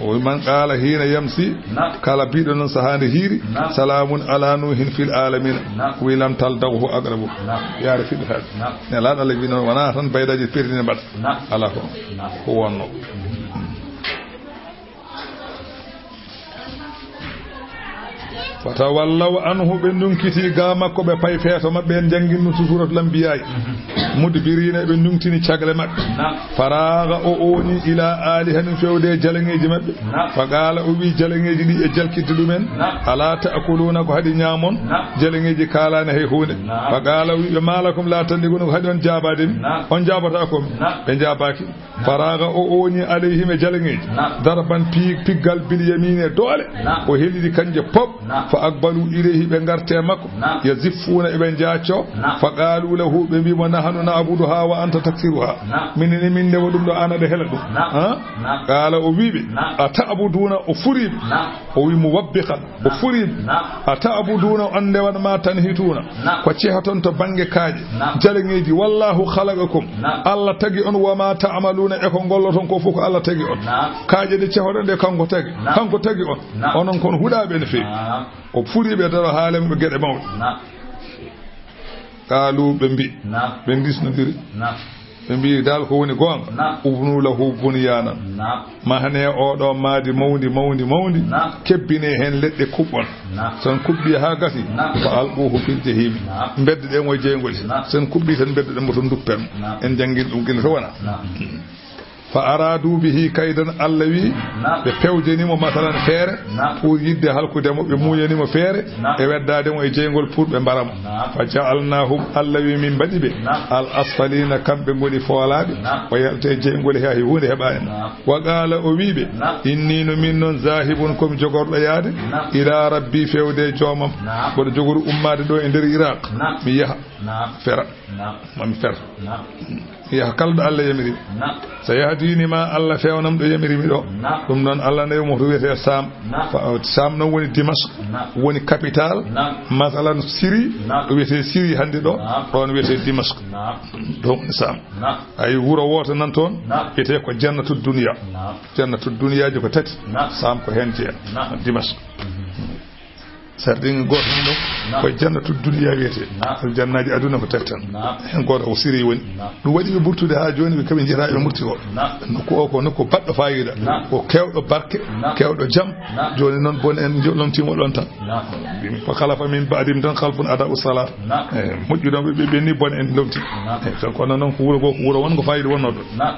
O wi man qaala hiina yamsi. Naam. Kala biɗo noon sahaa nde hiiri. Naam. Salaamun ala Nuuhin fil alamina. Naam. Wi lam talduqhu aqrabun. Naam. Yaare fiɗata. Naam. Nelaaɗo Allah wi noon wona tan baydaaji perdi ne mbaɗa. Naam. Alaa ko. Naam. Ko wonno. Fatawallaw anhu ɓe ndunkiti ga makko ɓe pay feeto maɓɓe en janngin ɗum to suuratul anbiyaay. Mudbirina ɓe ndungtini cagle maɓɓe. Naam. Faraaga o ooñi ila alihatin fewde e jalaŋeeji maɓɓe. Naam. Fa qaala o wi jalaŋeeji ɗi e jalkidde ɗumen. Naam. Ala ta'kuluna ko haɗi ñaamon. Naam. Jalaŋeeji kaalaani hay huunde. Naam. Fa qaala o wi ɓe malakum la tandiquna ko haɗi on jaabaade mi. Naam. On jaabata ko mi. Naam. Ɓe jaabaaki. Faraaga o ooñi alayhim e jalaŋeeji. Naam. Darban pi-, piggal bil yamini e doole. Naam. O helidi kanje pop. Naam. Fa aqbalu ilayhi ɓe ngarte makko. Naam. Yaziffuuna eɓe jaacco. Naam. Fa qaalu lahu ɓe mbi mo nahanu na'buduha wa anta taksiruha. Naam. Minen min ndewa ɗum ɗo an aɗa hela ɗum. Naam. Ha? Naam. Qaala o wi ɓe. Naam. A ta'buduuna o furiiɓe. Naam. O wi mo wabbiqan. O furiiɓe. Naam. A ta'buduuna on ndewan ma tanhituuna. Naam. Ko cehaton to bannge kaaƴe. Naam. Jalaŋeeji. Wallahu khalaqakum. Naam. Allah tagi on wa ma ta'maluuna e ko ngolloton ko fof ko Allah tagi on. Naam. Kaaƴe ɗe cehoɗon ɗe kanko tagi. Naam. Kanko tagi on. Naam. Onon kon huɗaaɓe no feewi. Naam. O furi ɓe daro haale maɓɓe geɗe mawɗe. Naam. Qaalu, ɓe mbi. Naam. Ɓe ndisnodiri. Naam. Ɓe mbi, dal ko woni goonga. Naam. Ubnu lahu bunyanan. Naam. Mahane oɗo maadi mawndi, mawndi, mawndi. Naam. Kebbine heen leɗɗe kuɓɓon. Naam. Sen kuɓɓi haa gasi. Naam. Fa alquhu fil jahimi. Naam. Mbedde ɗen o e jeyngol. Naam. Sen kuɓɓi sen mbedde ɗen mo to duppen. Naam. En janngin ɗum gila to wona. Naam. Fa aradu bihi kaydan, Allah wi. Naam. Ɓe pewjani mo masalan feere. Naam. Pour yidde halkude mo, ɓe muuyani mo feere. Naam. E weddaade mo e jeyngol pour ɓe mbara mo. Naam. Fa ja'alnahum, Allah wi min mbaɗi ɓe. Naam. Al asfalina, kamɓe ngoni foolaaɓe. Naam. O yalta e jeyngol he hay huunde heɓaani mo. Naam. Wa qala, o wi ɓe. Naam. Inni, no min noon, zahibun, komi jogorɗo yaade. Naam. Ila rabbi, fewde e joomam. Naam. Mboɗo jogori ummaade ɗo e nder Iraq. Naam. Mi yaha. Naam. Fera. Naam. Mami fer. Naam. Yaha kala ɗo Allah yamiri. Naam. So yahdini ma Allah fewnam ɗo yamiri mi ɗo. Naam. Ɗum noon Allah nawi mo to wiyetee Saam. Naam. Fa-, Saam noon woni Dimask. Naam. Woni capital. Naam. Masalan Siri. Naam. Ɗo wiyetee Siri hannde ɗo. Naam. Ɗoon wiyetee Dimask. Naam. Ɗoon woni Saam. Naam. Ay wuro wooto nan toon. Naam. Wiyetee ko Jannatu Duniya. Naam. Jannatu Duniyaaji ko tati. Naam. Saam ko heen jeyaa. Naam. Dimask. Mhm. Sarɗin gooto heen ɗo. Naam. Ko Jannatu Duniya wiyetee. Naam. Aljannaaji aduna ko tati tan. Naam. Heen gooto ko Siri woni. Naam. Ɗum waɗi ɓe burtude haa jooni, ɓe kaɓi njetaa ɓe murti o. Naam. Nokku o ko nokku baɗɗo faayiida. Naam. Ko keewɗo barke, naam, keewɗo jam. Naam. Jooni noon bone en jo-, lomtiima ɗoon tan. Naam. Fa khalafa min ba'dihim tan khalfun adaa'u salaat. Naam. Eh, moƴƴuɗo ɓe, ɓe ɓenni, bone en lomti. Naam. Eh, so kono noon ko wuro goo, ko wuro won ko faayiida wonnoo ɗoon. Naam.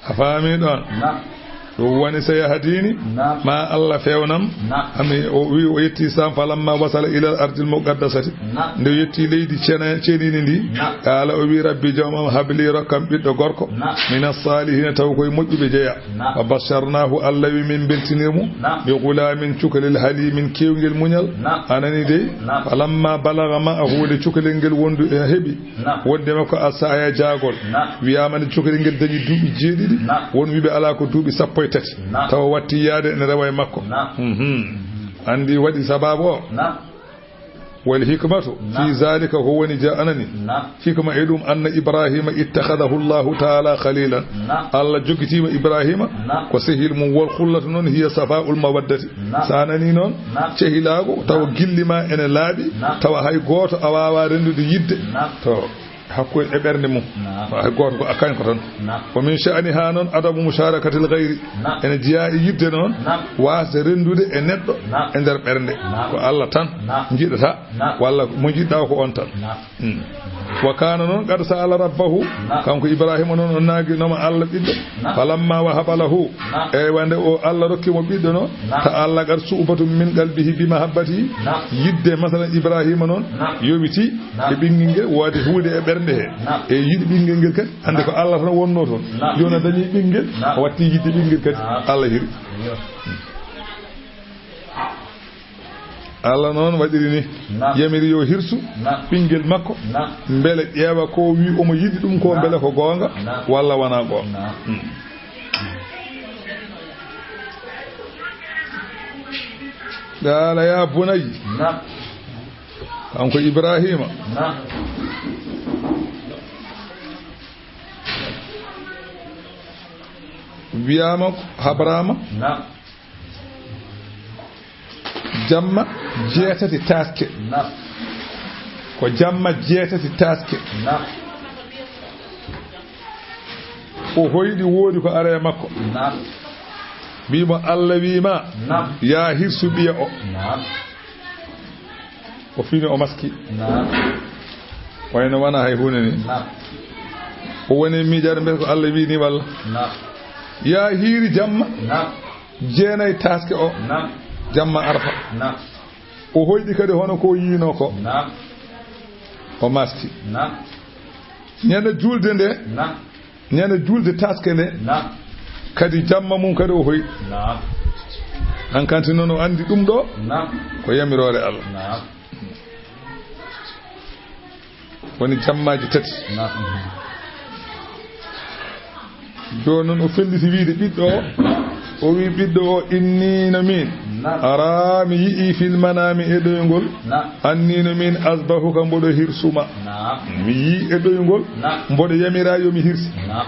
A faami ɗoon? Naam. Ɗum woni so yahdini, naam, ma Allah fewnam. Naam. Ami o wi o yetti Saam, falamma wasala ilal ardil muqaddasati. Naam. Nde o yetti leydi cene-, cenini ndi. Naam. Qaala o wi, rabbi joomam, habli, rokkam ɓiɗɗo gorko. Naam. Minas salihina, taw koye moƴƴuɓe jeya. Naam. Fa basharnahu, Allah wi min beltinir mo. Naam. Bi gulamin, cukalel halimin, kewngel muñal. Naam. A nani dey? Naam. Falamma balaga ma'ahu, nde cukalel ngel wondu e heɓi. Naam. Wonde makko a sa'aya jaagol. Naam. Wiyaama nde cukalel ngel dañi duuɓi jeeɗiɗi. Naam. Won wiɓe alaa ko duuɓi sappo e tati. Naam. Tawa watti yaade ene rewa e makko. Naam. Mhm. Anndi waɗi sabaabu o? Naam. Wal hikmatu, naam, fi zalika, ko woni ja anani. Naam. Hikma e ɗum, anna Ibrahima ittakhadahu Allahu ta'ala khalilan. Naam. Allah jogitiima Ibrahima, naam, ko sehil mum, wal khullatu noon hiya safa'ul mawaddati. Naam. Sa nani noon, naam, cehilaagu, tawa, naam, gilli ma ene laaɓi, naam, tawa hay gooto a waawaa renndude yidde. Naam. To hakkunde e ɓernde mum. Naam. Hay gooto ko a kañko tan. Naam. Wa min sha'niha noon adamu musharakatil ghayri. Naam. Ene jeyaa e yidde noon, naam, waasde renndude e neɗɗo, naam, e nder ɓernde. Naam. Ko Allah tan, naam, njiɗata, naam, walla mo njiɗɗa ko on tan. Naam. Hmm. Wa kana noon qad sa'ala rabbahu, naam, kanko Ibrahima noon o naaginooma Allah ɓiɗɗo. Naam. Falamma wahaba lahu, naam, eywa nde o Allah rokki mo ɓiɗɗo noon, naam, ta'allaqat su'batun min qalbihi bi mahabbatihi, naam, yidde masalan Ibrahima noon, naam, yowiti, naam, e ɓinngel ngel, waɗi huunde e ɓernde he. Naam. E yiɗi ɓinngel ngel kadi, hannde, naam, ko Allah tan wonnoo toon. Naam. Jooni o dañi ɓinngel, naam, o watti yiɗde ɓinngel kadi. Naam. Allah hiri. Iyo. Allah noon waɗiri ni. Naam. Yamiri yo hirsu, naam, ɓinngel makko. Naam. Mbele ƴeewa ko wi omo yiɗi ɗum ko, naam, mbele ko goonga, naam, walla wonaa goonga. Naam. Hmm. Qaala ya bunayya. Naam. Kanko Ibrahima. Naam. Wiyaama ko habraama. Naam. Jamma jeetati taaske. Naam. Ko jamma jeetati taaske. Naam. O hoyɗi, woodi ko ara e makko. Naam. Mbii mo, Allah wii ma, naam, yaa hirsu ɓiya o. Naam. O fini, o maski. Naam. Wayno wona hay huunde ni. Naam. O woni miijaade mbele ko Allah wii ni walla? Naam. Yaa hiiri jamma. Naam. Jeenay taaske o. Naam. Jamma Arfa. Naam. O hoyɗi kadi hono ko o yiinoo ko. Naam. O maski. Naam. Ñande juulde nde. Naam. Ñande juulde taaske nde. Naam. Kadi jamma mum kadi o hoyɗi. Naam. Hankanti noon o anndi ɗum ɗo. Naam. Ko yamiroore Allah. Naam. Woni jammaaji tati. Naam. Jooni noon o felliti wiide ɓiɗɗo o, o wii ɓiɗɗo o, inni no miin, naam, ara mi yi'i fil manami e ɗoyngol, naam, anni no miin asbahuka mboɗo hirsuma. Naam. Mi yii e ɗoyngol, naam, mboɗo yamira yo mi hirsi. Naam.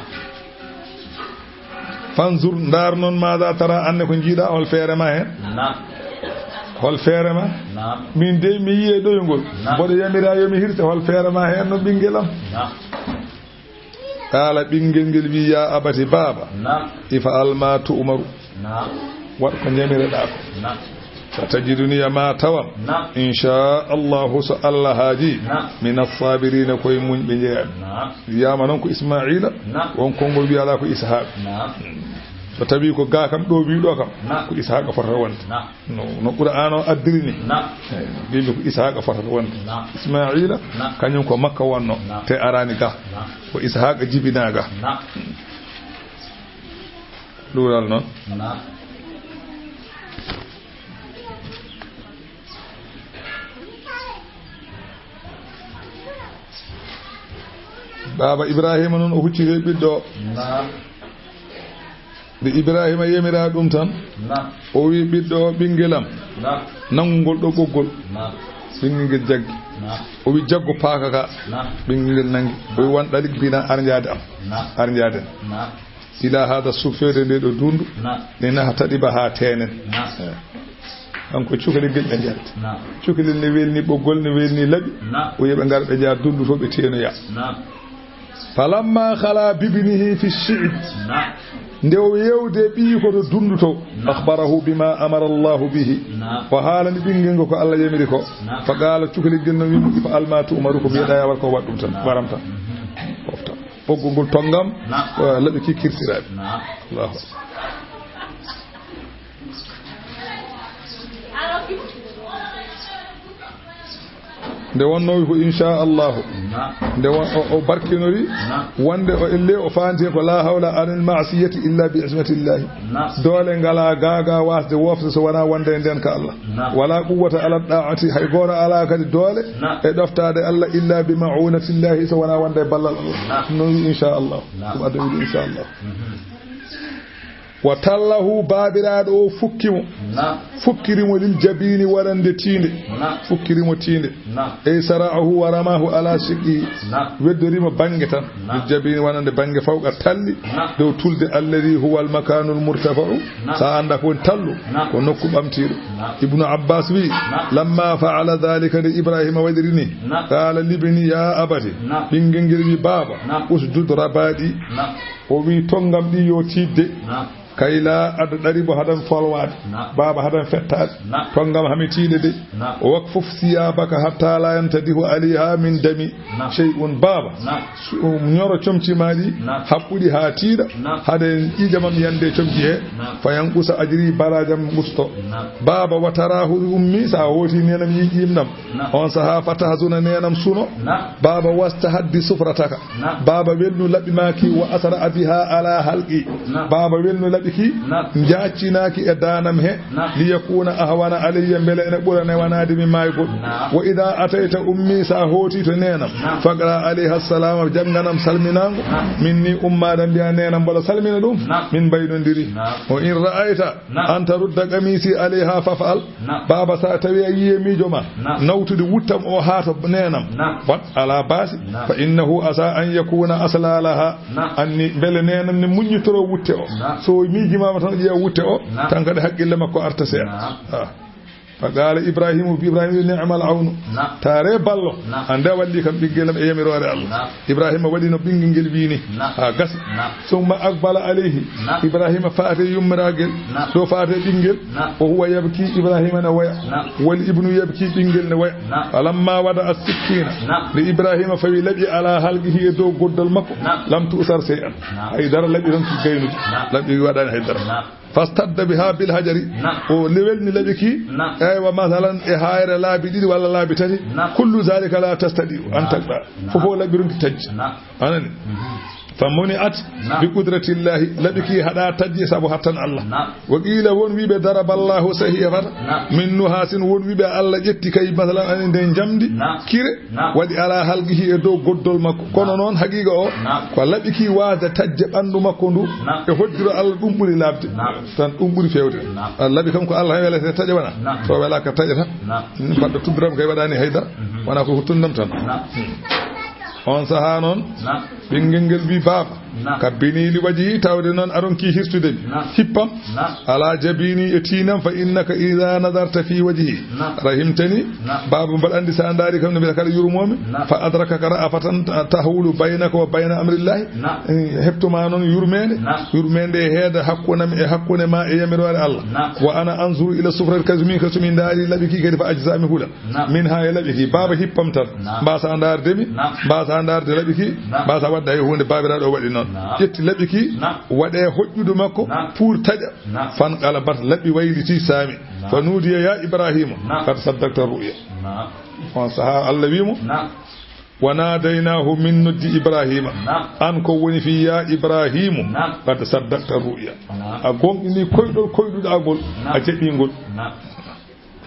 Fanzur, ndaar noon, maada tara, aan ne ko njiiɗaa, hol feere ma heen? Naam. Hol feere ma? Naam. Min dey mi yiyii ɗoyngol. Naam. Mboɗo yamiraa yo mi hirse, hol feere ma heen no ɓinngel am? Naam. Qaala, ɓinngel ngel wiyi, yaa abati, baaba, naam, if'al maa tu'maru. Naam. Waɗ ko njamireɗaa ko. Naam. Satajiduni, ma tawam. Naam. Inchallahu, so Allah haajii. Naam. Mina saabiriina, ko e muñɓe njeyaa-mi. Naam. Wiyaama noon ko Ismaa'iila. Naam. Won konngol wiyaɗaa ko Ishaaq. Naam. So tawii ko gaa kam ɗo wiyi ɗo kam, naam, ko Ishaaq fotata wonde. Naam. No, no Qur'aan o addiri ni. Naam. Eyi, mbimi ko Ishaaq fotata wonde. Naam. Ismaa'iila, naam, kañum ko Makka wonno, naam, te araani gaa. Naam. Ko Ishaaq jibinaa gaa. Naam. Luural noon. Naam. Baaba Ibraahiima noon o hucciti e ɓiɗɗo o. Naam. Nde Ibraahiima yamiraa ɗum tan, naam, o wiyi, ɓiɗɗo o, ɓinngel am, naam, nanngu ngol ɗo ɓoggol. Naam. Ɓinngel ngel jaggi. Naam. O wiyi, jaggu paaka ka. Naam. Ɓinngel ngel nanngi. O wiyi, wan ɗalik bina, ar njaade am. Naam. Ar njaaden. Naam. Ilaa haada, suf, feewde nde ɗo dundu. Naam. Linahtadiba, haa teenen. Naam. Eyi. Kanko cukalel ngel ɓe njaarti. Naam. Cukalel ne welni ɓoggol, ne welni laɓi. Naam. O wiyi ɓe ngar ɓe njaha dundu to ɓe teenoya. Naam. Falamma khala bibnihi fi shi'b. Naam. Nde o yewde ɓiyi ko to dundu to. Naam. Akhbarahu bima amara Allahu bihi. Naam. O haalani ɓinngel ngo ko Allah yamiri ko. Naam. Fa qala, cukalel ngel no wiyi mo, if'al ma tu'maru, ko mbiyeɗaa ya waɗ ko, waɗ ɗum tan, naam, waram tan. Mhm. Pofta. Ɓoggol ngol tonngam, naam, eh, laɓi ki kirtiraɗi. Naam. Allahu akbar. Nde wonnoo wi ko inchallahu. Naam. Nde won-, o, o barkinori, naam, wonde o elle o faanti ko la hawla anil ma'siyati illa bi ismatillahi. Naam. Doole ngalaa gaa gaa waasde woofde so wonaa wonde e ndeenka Allah. Naam. Wala quwwata ala da'ati, hay gooto alaa kadi doole, naam, e ɗoftaade Allah illa bi ma'unatillahi, so wonaa wonde e ballal Allah. Naam. No wi inchallah. Naam. Ɗum adda wiide inchallah. Mhm. Wa tallahu, baabiraaɗo o fukki mo. Naam. Fukkiri mo lil jabini, wonande tiinde. Naam. Fukkiri mo tiinde. Naam. Ey sara'ahu wa ramahu ala shiqqi. Naam. Weddori mo bannge tan. Naam. Lil jabini, wonande bannge fawqa talli. Naam. Dow tulde alladhi huwa al makanul murtafa'u. Naam. Sa annda ko woni tallu. Naam. Ko nokku ɓamtiiɗo. Naam. Ibnu Abbas wi, naam, lamma fa'ala dhalika, nde Ibrahima waɗiri ni. Naam. Qala libni ya abati. Naam. Ɓinngel ngel wi, baaba, naam, usdud rabaɗi. Naam. O wi, tonngam ɗi yo tiiɗde. Naam. Kay la adda ɗari bo haɗan folwaade. Naam. Baaba haɗan fettaade. Naam. Tonngam hami tiiɗe de. Naam. O wakfuf siyabaka hatta la yantadihu alayha min dami. Naam. Shay'un, baaba. Naam. Su-, um, ñoro comci ma ɗi. Naam. Haɓɓuɗi haa tiiɗa. Naam. Haɗa ƴiiƴam am yande comci he. Naam. Fa yanqusa ajri, barajam usto. Naam. Baaba, wa tarahu ummi, sa hooti nenam yiiƴiim ɗam. Naam. On saha fa tahzuna, nenam suno. Naam. Baaba, wastahaddi sufrataka. Naam. Baaba, welnu laɓi maaki, wa asra biha ala halqi. Naam. Baaba, welnu laɓi ki, naam, njaaccinaaki e daanam he. Naam. Liyakuna ahwana alayya, mbele ene ɓura newanaade mi maygol. Naam. Wa idha atayta ummi, sa hooti to nenam. Naam. Faqra alayha salama, jannganam salminaango. Naam. Minni, ummaade mbiya nenam mboɗo salmina ɗum. Naam. Min mbaynondiri. Naam. Wa in ra'ayta, naam, an tarudda qamisi alayha faf'al. Naam. Baaba, sa tawi a yiye miijo ma, naam, nawtude wuttam o haa to neenam. Naam. Wat ala baasi. Naam. Fa innahu asa an yakuna asla laha. Naam. Anni mbele neenam ne muññitoro wutte o. Naam. So miijimama tan ƴeewa wutte o, naam, tan kadi haqqille makko arta seeɗa. Naam. Ah. Fa qala Ibrahimu, Ibrahima wi, ni'mal awnu. Naam. Taare ballo. Naam. Ande a walli kam ɓinngel am e yamiroore Allah. Naam. Ibrahima waɗi no ɓinngel ngel wiini. Naam. Haa gasi. Naam. Summa aqbala alayhi. Naam. Ibrahima faate yummiraagel. Naam. Ɗo faate ɓinngel. Naam. Wa huwa yabki, Ibrahima ne woya. Naam. Wal ibnu yabki, ɓinngel ne woya. Naam. Falamma wada as-sikkina. Naam. Nde Ibrahima fawi laɓi ala halqihi e dow goddol makko. Naam. Lam tu'sar shay'an. Naam. Hay dara laɓi tan ki gaynude. Naam. Laɓi waɗaani hay dara. Naam. Fastadda biha bil hajari. Naam. O lewelni laɓi ki. Naam. Eywa, masalan, e hayre laabi ɗiɗi walla laabi tati. Naam. Kullu zalika la tastadi'u an, naam, taqda. Naam. Fof o laɓi ronki tajji. Naam. Anani. Mhm. Fa muni'at, naam, bi qudratillahi. Laɓi ki haɗa tajji sabu hattan Allah. Naam. Wa qila, won wiɓe daraballahu sahiya fata. Naam. Min nuhasin, won wiɓe Allah ƴetti kay, masalan, ani nden jamdi. Naam. Kire. Naam. Waɗi ala halqihi e dow goddol makko. Kono, naam, noon haqiqa o, naam, ko laɓi ki waasde taƴde ɓanndu makko ndu, naam, e hoddiro Allah, ɗum ɓuri laaɓde. Naam. Tan ɗum ɓuri feewde. Naam. Allah laɓi kam ko Allah tan welata taƴa wona. Naam. So welaaka taƴata. Naam. Hmm, mbaɗɗo tuddam kay waɗaani haydara. Mhm. Wona ko tuddam tan. Naam. Hmm. On sahaa noon, naam, ɓinngel ngel wi, baaba. Naam. Kabbini li wajhi, tawde noon a ronkii hirsude mi. Naam. Hippam. Naam. Alaa jabini, e tiinam, fa innaka idaa nadarta fii wajhi. Naam. Rahimtani. Naam. Baaba mbaɗa anndi so a ndaari kam no mbiyata kala yurmoomi. Naam. Fa adrakaka ra'afatan ta-, tahulu baynaka wa bayna amrillahi. Naam. Eh, heɓtoma noon yurmeende. Naam. Yurmeende e heeda hakkunde am e hakkunde ma e yamiroore Allah. Naam. Wa ana anzuru ila sufrati, kadi so min, kadi so min ndaari laɓi ki kadi fa ajza mi hula. Naam. Min haa e laɓi ki, baaba hippam tan. Naam. Mbaasa ndaarde mi, naam, mbaasa ndaarde laɓi ki, naam, mbaasa waɗde hay huunde, baabiraaɗo o waɗi noon. Naam. Ƴetti laɓi ki, naam, waɗe hoƴƴudu makko, naam, pour taƴa. Naam. Fan qala bat laɓi wayliti saami. Naam. Fa nudiya ya Ibrahima, naam, qad saddaqta ru'ya. Naam. On sahaa Allah wi mo, naam, wa nadaynaahu, min noddi Ibrahima. Naam. An ko woni fii ya Ibrahimu, naam, qad saddaqta ru'ya. Naam. A gomɗini koyɗol koyɗuɗaa ngol, naam, a jaɓi ngol. Naam.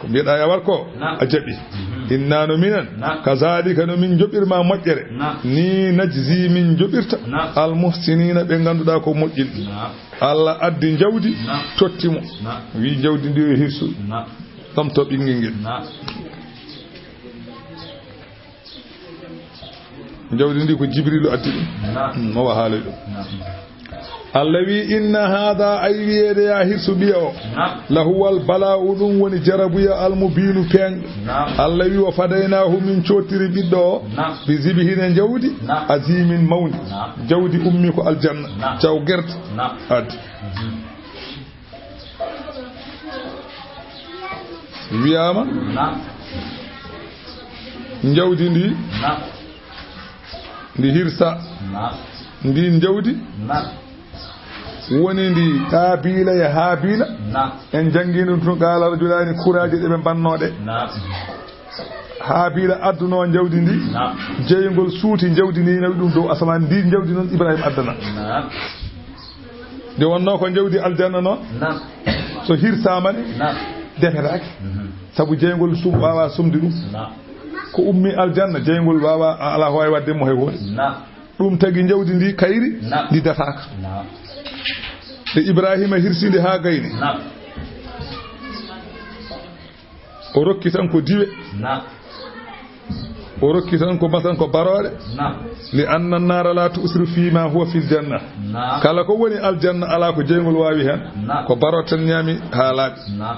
Ko mbiɗa yawar ko, naam, a jaɓi. Mhm. Inna no minen, naam, kazalika no min njoɓirma moƴƴere. Naam. Ni najzi min njoɓirta, naam, al muhsinina ɓe ngannduɗaa ko moƴƴinɓe. Naam. Allah addi njawdi, naam, totti mo. Naam. Wi njawdi ndi yo hirsu. Naam. Ɗomto ɓinngel ngel. Naam. Jawdi ndi ko Jibrilu addi ɗum. Naam. Mm, mo wa haala ɗum. Naam. Allah wi, inna hada, ay wiyeede ya hirsu ɓiya o, naam, lahuwal bala'u, ɗum woni jarabuya almubinu peeŋɗo. Naam. Allah wi, wa fadaynahu, min cottiri ɓiɗɗo o, naam, bi zibhin e jawdi, naam, azimin mawni. Naam. Jawdi ummi ko aljanna. Naam. Caw gerte. Naam. Addi. Mhm. Wiyaama, naam, njawdi ndi, naam, ndi hirsa. Naam. Ndi njawdi, naam, woni ndi Qaabiila e Haabiila. Naam. En njanngi ɗum tun, qaala rajulaani, kuraaje ɗe ɓe mbannoo ɗe. Naam. Haabiila adduno njawdi ndi. Naam. Jeyngol suuti njawdi ndi, nawi ɗum dow asamaan. Ndi njawdi noon Ibrahima addana. Naam. Nde wonnoo ko njawdi aljanna noon. Naam. So hirsaama ne, naam, defetaake. Mhm. Sabu jeyngol sum waawaa sumde ɗum. Naam. Ko ummi aljanna, jeyngol waawaa, a-, alaa ko waawi waɗde mo hay huunde. Naam. Ɗum tagi njawdi ndi kayri, naam, ndi dataaka. Naam. Nde Ibrahima hirsi ndi haa gayni. Naam. O rokki tan ko diwe. Naam. O rokki tan ko matan ko barooɗe. Naam. Li anna naara la tu'siru fi ma huwa fil janna. Naam. Kala ko woni aljanna alaa ko jeyngol waawi heen. Naam. Ko barooɗe tan ñaami haa laaɓi. Naam.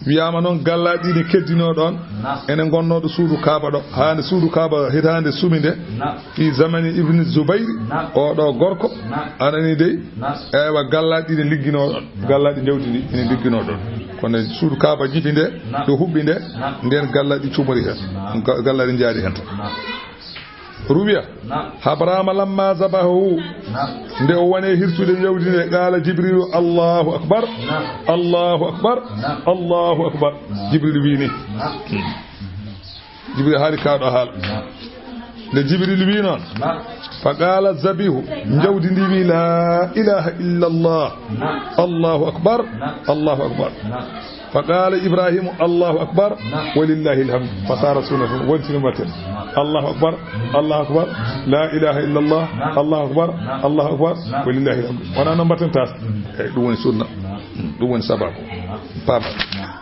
Wiyaama noon gallaaɗi ɗi keddinoo ɗoon. Naam. Ene ngonnoo ɗo suudu Kaaba ɗo. Haa nde suudu Kaaba hitaande sumi nde. Naam. Fi zamani Ibn Zubayr, naam, oo ɗoo gorko, naam, anani dey, naam, eywa, gallaaɗi ɗi ligginoo ɗoon, naam, gallaaɗi njawdi ndi ene ligginoo ɗoon. Kono suudu Kaaba jipi nde, naam, ɗo huɓɓi nde, naam, ndeen gallaaɗi cumori heen. Naam. Ga-, gallaaɗi njaari heen tan. Naam. Ruwiya, naam, Habrama lamma zabahahu, naam, nde o woni e hirsude njawdi nde, qaala Jibrilu, Allahu akbar, naam, Allahu akbar, naam, Allahu akbar. Naam. Jibril wii ni. Naam. Hmm. Jibril haali kaa ɗo haala. Naam. Nde Jibril wii noon, naam, fa qaala zabihu, naam, njawdi ndi wii, la ilaha illa Allah, naam, Allahu akbar, naam, Allahu akbar. Naam. Fa qaala Ibrahimu, Allahu akbar, naam, walillahi alhamdu. Fa saara sunna, wonti no mbatten. Naam. Allahu akbar, Allahu akbar, la ilaha illa Allah, naam, Allahu akbar, naam, Allahu akbar, naam, walillahi alhamdu. Wonaa no mbatten taas. Mm. Eyi, ɗum woni sunna. Naam. Mm, ɗum woni sababu. Naam. Paama. Naam.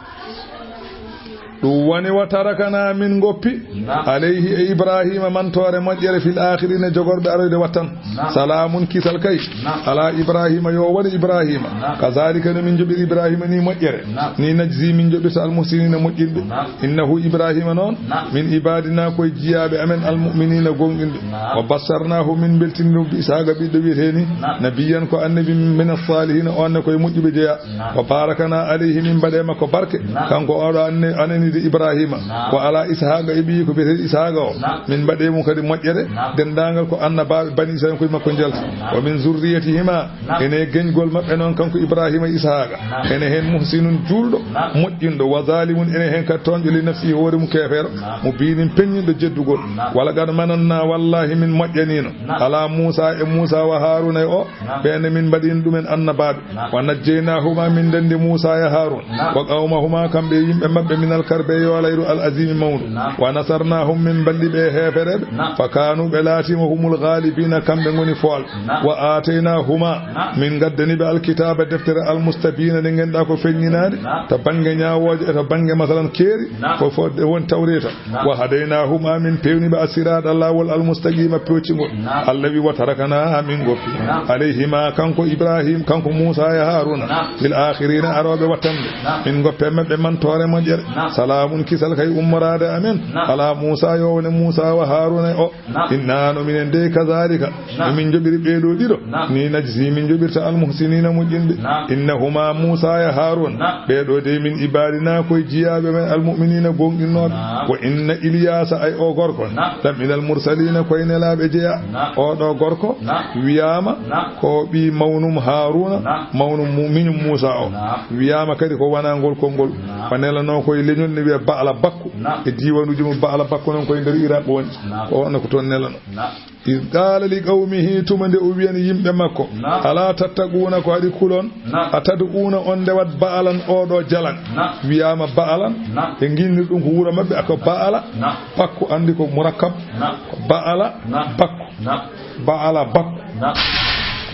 Ɗum woni, wa tarakana, min ngoppi, naam, alayhi, e Ibrahima, mantoore moƴƴere, fil aakhirina, jogorɓe aroyde wattan. Naam. Salaamun, kisal kay, naam, ala Ibrahima, yo won e Ibrahima. Naam. Kazalika, no min njoɓiri Ibrahima ni moƴƴere. Naam. Ni najzi, min njoɓirta almuhsinina, moƴƴinɓe. Naam. Innahu, Ibrahima noon, naam, min ibadina, ko e jiyaaɓe amen, almu'minina, gonɗinɓe. Naam. Wa basharnahu, min mbeltini ɗum, bi Ishaqa, ɓiɗɗo wiyetee ni, naam, nabiyyan, ko annabi, min as-salihina, on ne ko e moƴƴuɓe jeyaa. Naam. Wa barakana alayhi, min mbaɗe makko barke. Naam. Kanko oɗo anne-, ananide Ibrahima. Naam. Wa ala Ishaqa, e ɓiyi ko biyetee Ishaqa o. Naam. Min mbaɗe mum kadi moƴƴere. Naam. Denndaangal ko annabaaɓe Bani Israil ko e makko njalti. Naam. Wa min zurriyatihima. Naam. Ene e geñgol maɓɓe noon kanko Ibrahima e Ishaqa. Naam. Ene heen muhsinun juulɗo, naam, moƴƴinɗo. Wa zalimun, ene heen kadi tooñɗo li nafsihi hoore mum keefeero. Naam. Mubinin peññinɗo jeddugol. Naam. Wa laqad mananna, wallahi min moƴƴaniino. Naam. Ala Musa e Musa wa Haruna e o. Naam. Ɓe ne min mbaɗino ɗumen annabaaɓe. Naam. Wa najjaynahuma, min ndenndi Muusa e Haaruun. Naam. Wa qawmahuma, kamɓe e yimɓe maɓɓe, minal Be yoolayru al azimi mawnu. Naam. Wa nasarnaahum, min balli ɓe heefereɓe. Naam. Fa kaanu, ɓe laatiima, humul ghaalibiina, kamɓe ngoni foolɓe. Naam. Wa aataynaahuma, naam, min ngaddani ɓe alkitaaba, deftere, al mustabiina, nde ngannduɗaa ko feññinaade. Naam. To bannge ñaawooje e to bannge, masalan, keeri. Naam. Ko fo-, woni Tawreeta. Naam. Wa hadaynaahuma, min peewni ɓe, assiraata, laawol, al mustaqiima, peewcingol. Naam. Allah wi, wa taraknaa, min ngoppi. Naam. Alayhima, kanko Ibrahim, kanko Muusa e Haaruna. Naam. Fil aakhiriina, arooɓe wattande. Naam. Min ngoppe maɓɓe mantoore moƴƴere. Naam. Salaamun, kisal kay ummoraade amen. Naam. Alaa Muusa, yo wone Muusa wa Haaruna e o. Naam. Inna, no minen dey, kazaalika, naam, no min njoɓiri ɓee ɗoo ɗiɗo. Naam. Ni najzi, min njoɓirta almuhsiniina, moƴƴinɓe. Naam. Innahuma, Muusa e Haaruna. Naam. Ɓee ɗoo dey min ibaadinaa, koye jiyaaɓe men, almu'miniina, gooŋɗinnooɓe. Naam. Wa inna Ilyaasa, ay o gorko. Naam. Laminal mursaliina, koye nelaaɓe jeyaa. Naam. Oo ɗoo gorko, naam, wiyaama, naam, ko ɓii mawnum Haaruuna, naam, mawnum mu-, miñum Muusa o. Naam. Wiyaama kadi ko wonaa ngol konngol. Naam. O nelanoo koye leñol ne wiyee Ba'ala Bakku. Naam. E diiwanuuji mum, Ba'ala Bakku noon koye nder Iraq woni. Naam. Ko on ko toon nelanoo. Naam. Iz qaala li qawmihi, tuma nde o wiyani yimɓe makko. Naam. Alaa tattaquuna, ko aɗi kulon? Naam. A tad'uuna, on ndewat Ba'alan, oo ɗoo jalan. Naam. Wiyaama Ba'alan, naam, ɓe nginniri ɗum ko wuro maɓɓe, ako Ba'ala. Naam. Bakku anndi ko murakkab. Naam. Ko Ba'ala, naam, Bakku. Naam. Ba'ala Bakku. Naam.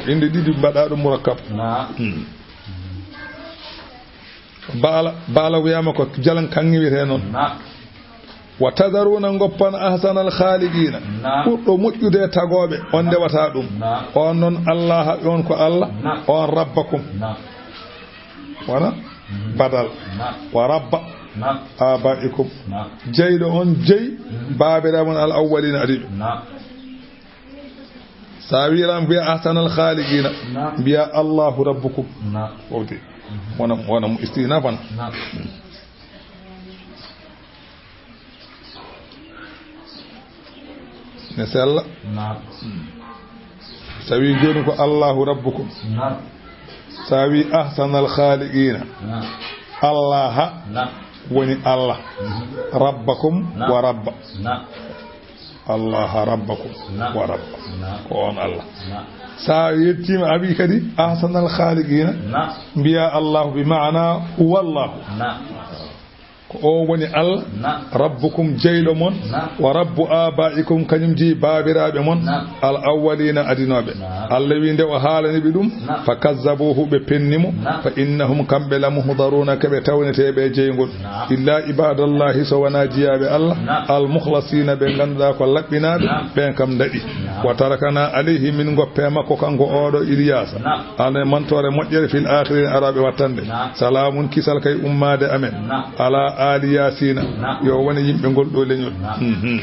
Ko innde ɗiɗi mbaɗaa ɗum murakkab. Naam. Hmm. Ba'ala, Ba'ala wiyaama ko jalan kaŋŋe wiyetee noon. Naam. Wa tadharuuna, ngoppan, ahsanal khaaliqiina, naam, ɓurɗo moƴƴude e tagooɓe, on ndewataa ɗum. Naam. On noon Allah, on ko Allah, naam, on rabbakum. Naam. Wona? Mhm. Badal. Naam. Wa rabba, naam, abaikum. Naam. Jeyɗo on jeyi, mhm, baabiraaɓe mon al awwaliina adiiɓe. Naam. So a wiyi lan mbiya ahsanal khaaliqiina, naam, mbiya Allahu rabbukum. Naam. Wowti. Mhm. Wona, wona mo istinafan. Naam. Ne sella. Naam. So a wiyi jooni ko Allahu rabbukum. Naam. So a wiyi ahsanal khaaliqiina. Naam. Allaha, naam, woni Allah. Mhm. Rabbakum, naam, wa rabba. Naam. Allaha rabbakum, naam, wa rabba. Naam. Ko on Allah. Naam. So a yettiima, a wiyi kadi ahsanal khaaliqiina. Naam. Mbiya Allahu bi maana huwa Allahu. Naam. Ko o woni Allah, naam, rabbukum, jeyɗo mon, naam, wa rabbu abaikum, kañum jeyi baabiraaɓe mon, naam, al awwaliina, adinooɓe. Naam. Allah wi nde o haalani ɓe ɗum, naam, fa kazzabuuhu, ɓe penni mo, naam, fa innahum, kamɓe, la muhdaruuna, ko ɓe tawneteeɓe e jeyngol. Naam. Illa ibadallahi, so wonaa jiyaaɓe Allah, naam, al mukhlasiina, ɓe ngannduɗaa ko laɓɓinaaɓe, naam, ɓeen kam daɗi. Naam. Wa taraknaa alayhi, min ngoppe makko, kanko oo ɗoo Ilyaasa. Naam. Ana mantoore moƴƴere fil aakhiriina, araaɓe wattande. Naam. Salaamun, kisal kay ummaade amen. Naam. Alaa aali Yaasiina. Naam. Yo wone yimɓe ngol ɗoo leñol. Naam. Mhm.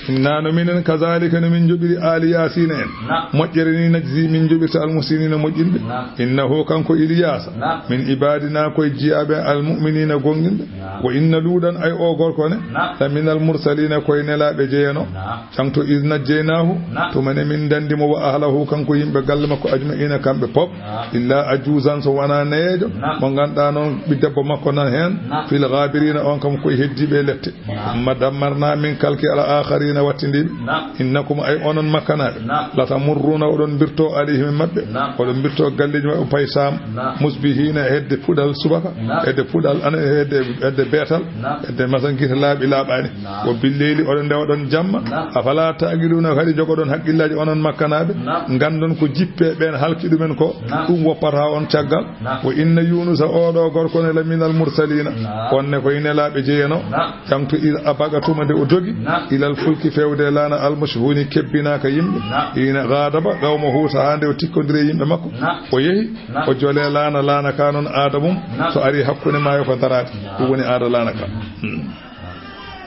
Inna, no minen, kazaalika, no min njoɓiri aali Yaasiina en. Naam. Moƴƴere ni, najzi, min njoɓirta almuhsiniina, moƴƴinɓe. Naam. Innahu, kanko Ilyaasa. Naam. Min ibaadinaa, koye jiyaaɓe almu'miniina, gooŋɗinɓe. Naam. Wa inna Luuɗan, ay o gorko ne, naam, la minal mursaliina, koye nelaaɓe jeyanoo. Naam. Caŋto iz najjaynaahu, naam, tuma ne min ndanndi mo, wa ahlahu, kanko yimɓe galle makko, ajma'iina, kamɓe pop. Naam. Illa ajuuzan, so wonaa neyeejo, naam, mo ngannduɗaa noon ɓii debbo makko nan heen, naam, fil ghaabiriina, on kam koye heddiiɓe e lette. Naam. Summa dammarnaa, min kalki al aakhariina, wattindiiɓe. Naam. Innakum, ay onon Makkanaaɓe, naam, latamurruuna, oɗon mbirtoo, alayhim, e maɓɓe, naam, oɗon mbirtoo galleeji maɓɓe, pay saam, naam, musbihiina, hedde puɗal subaka, naam, hedde puɗal ana, hedde, hedde beetal, naam, hedde masan gite laaɓi laaɓaani. Naam. Wa billeyli, oɗon ndewa ɗon jamma. Naam. Afalaa ta'qiluuna, kadi njogoɗon haqqillaaji onon Makkanaaɓe? Naam. Nganndon ko jippee ɓeen halki ɗumen ko, naam, ɗum woppata on caggal. Naam. Wa inna Yuunusa, oo ɗoo gorko ne, la minal mursaliina. Naam. On ne koye nelaaɓe jeyanoo. Naam. Caŋto iz abaqa, tuma nde o dogi. Naam. Ilal fulki, feewde laana, al mashhuuni, kebbinaaka yimɓe. Naam. Hiina ghadaba qawmuhu, sahaa nde o tikkondiri e yimɓe makko. Naam. O yehi, naam, o jolee laana, laana ka noon aada mum, naam, so ari hakkunde maayo ko daraade. Naam. Ɗum woni aada laana ka. Hmm.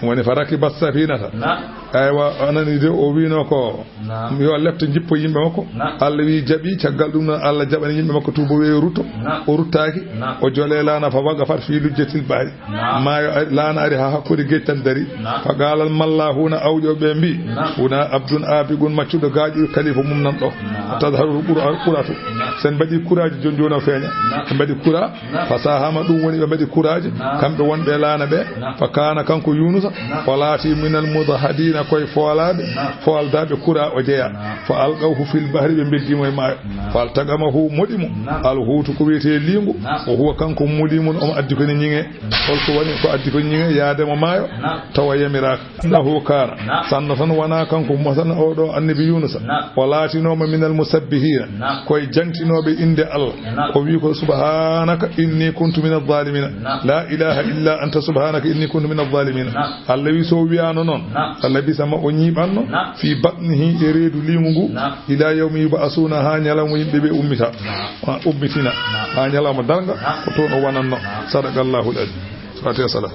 Woni fa rakiba safinata. Naam. Aywa, o nani de, o wiino ko, naam, yo lepte jippo yimɓe makko. Naam. Allah wi jaɓi, caggal ɗum noon Allah jaɓani yimɓe makko tuubo, wi rutto. Naam. O ruttaaki. Naam. O jolee laana, fa waqafat fi lujjatil bahri. Naam. Maayo ari, laana ari haa hakkunde geej tan dari. Naam. Fa qaalal mallahuuna, awƴooɓe mbi, naam, huna abdun abiqun, maccuɗo gaaƴu kalifa mum nan ɗo. Naam. Fa tadharul qura-, quratu. Naam. Sen mbaɗi kuraaji, jon jooni o feeña. Naam. Ɓe mbaɗi kura. Naam. Fa sahama, ɗum woni ɓe mbaɗi kuraaji, naam, kamɓe wonɓe e laana ɓe. Naam. Fa kaana, kanko Yuunusa, naam, o laati minal mudhadina, Koye foolaaɓe, fooldaɓe kura o jeya. Fa alqawhu fil bahri, ɓe mbeddi mo e maayo. Fa altaqamahu, moɗi mo. Al huutu, ko wiyetee liingu. O huwa, kanko, mulimun, omo addi ko ni ñiŋe. Holko woni ko addi ko ñiŋe yaade mo maayo? Tawa yamiraaka. Innahu kaana. Sanno tan wonaa kanko, mo tan, oo ɗoo annabi Yuunusa. O laatinooma minal musabbihiina. Koye jaŋtinooɓe innde Allah. O wi ko, "Subhaanaka inni kuntu mina zaalimiina." "Laa ilaaha illa anta subhaanaka inni kuntu mina zaalimiina." Allah wi, so wiyaano noon, Allah bisa ma o ñiiɓanno fii batnihi, e reedu liingu ngu, ilaa yawmi yub'asuuna, haa ñalawma yimɓe ɓe ummita, ummitina, haa ñalawma darnga, ko toon o wonanno. Sadaqallahul aziim. Fatiha, salah.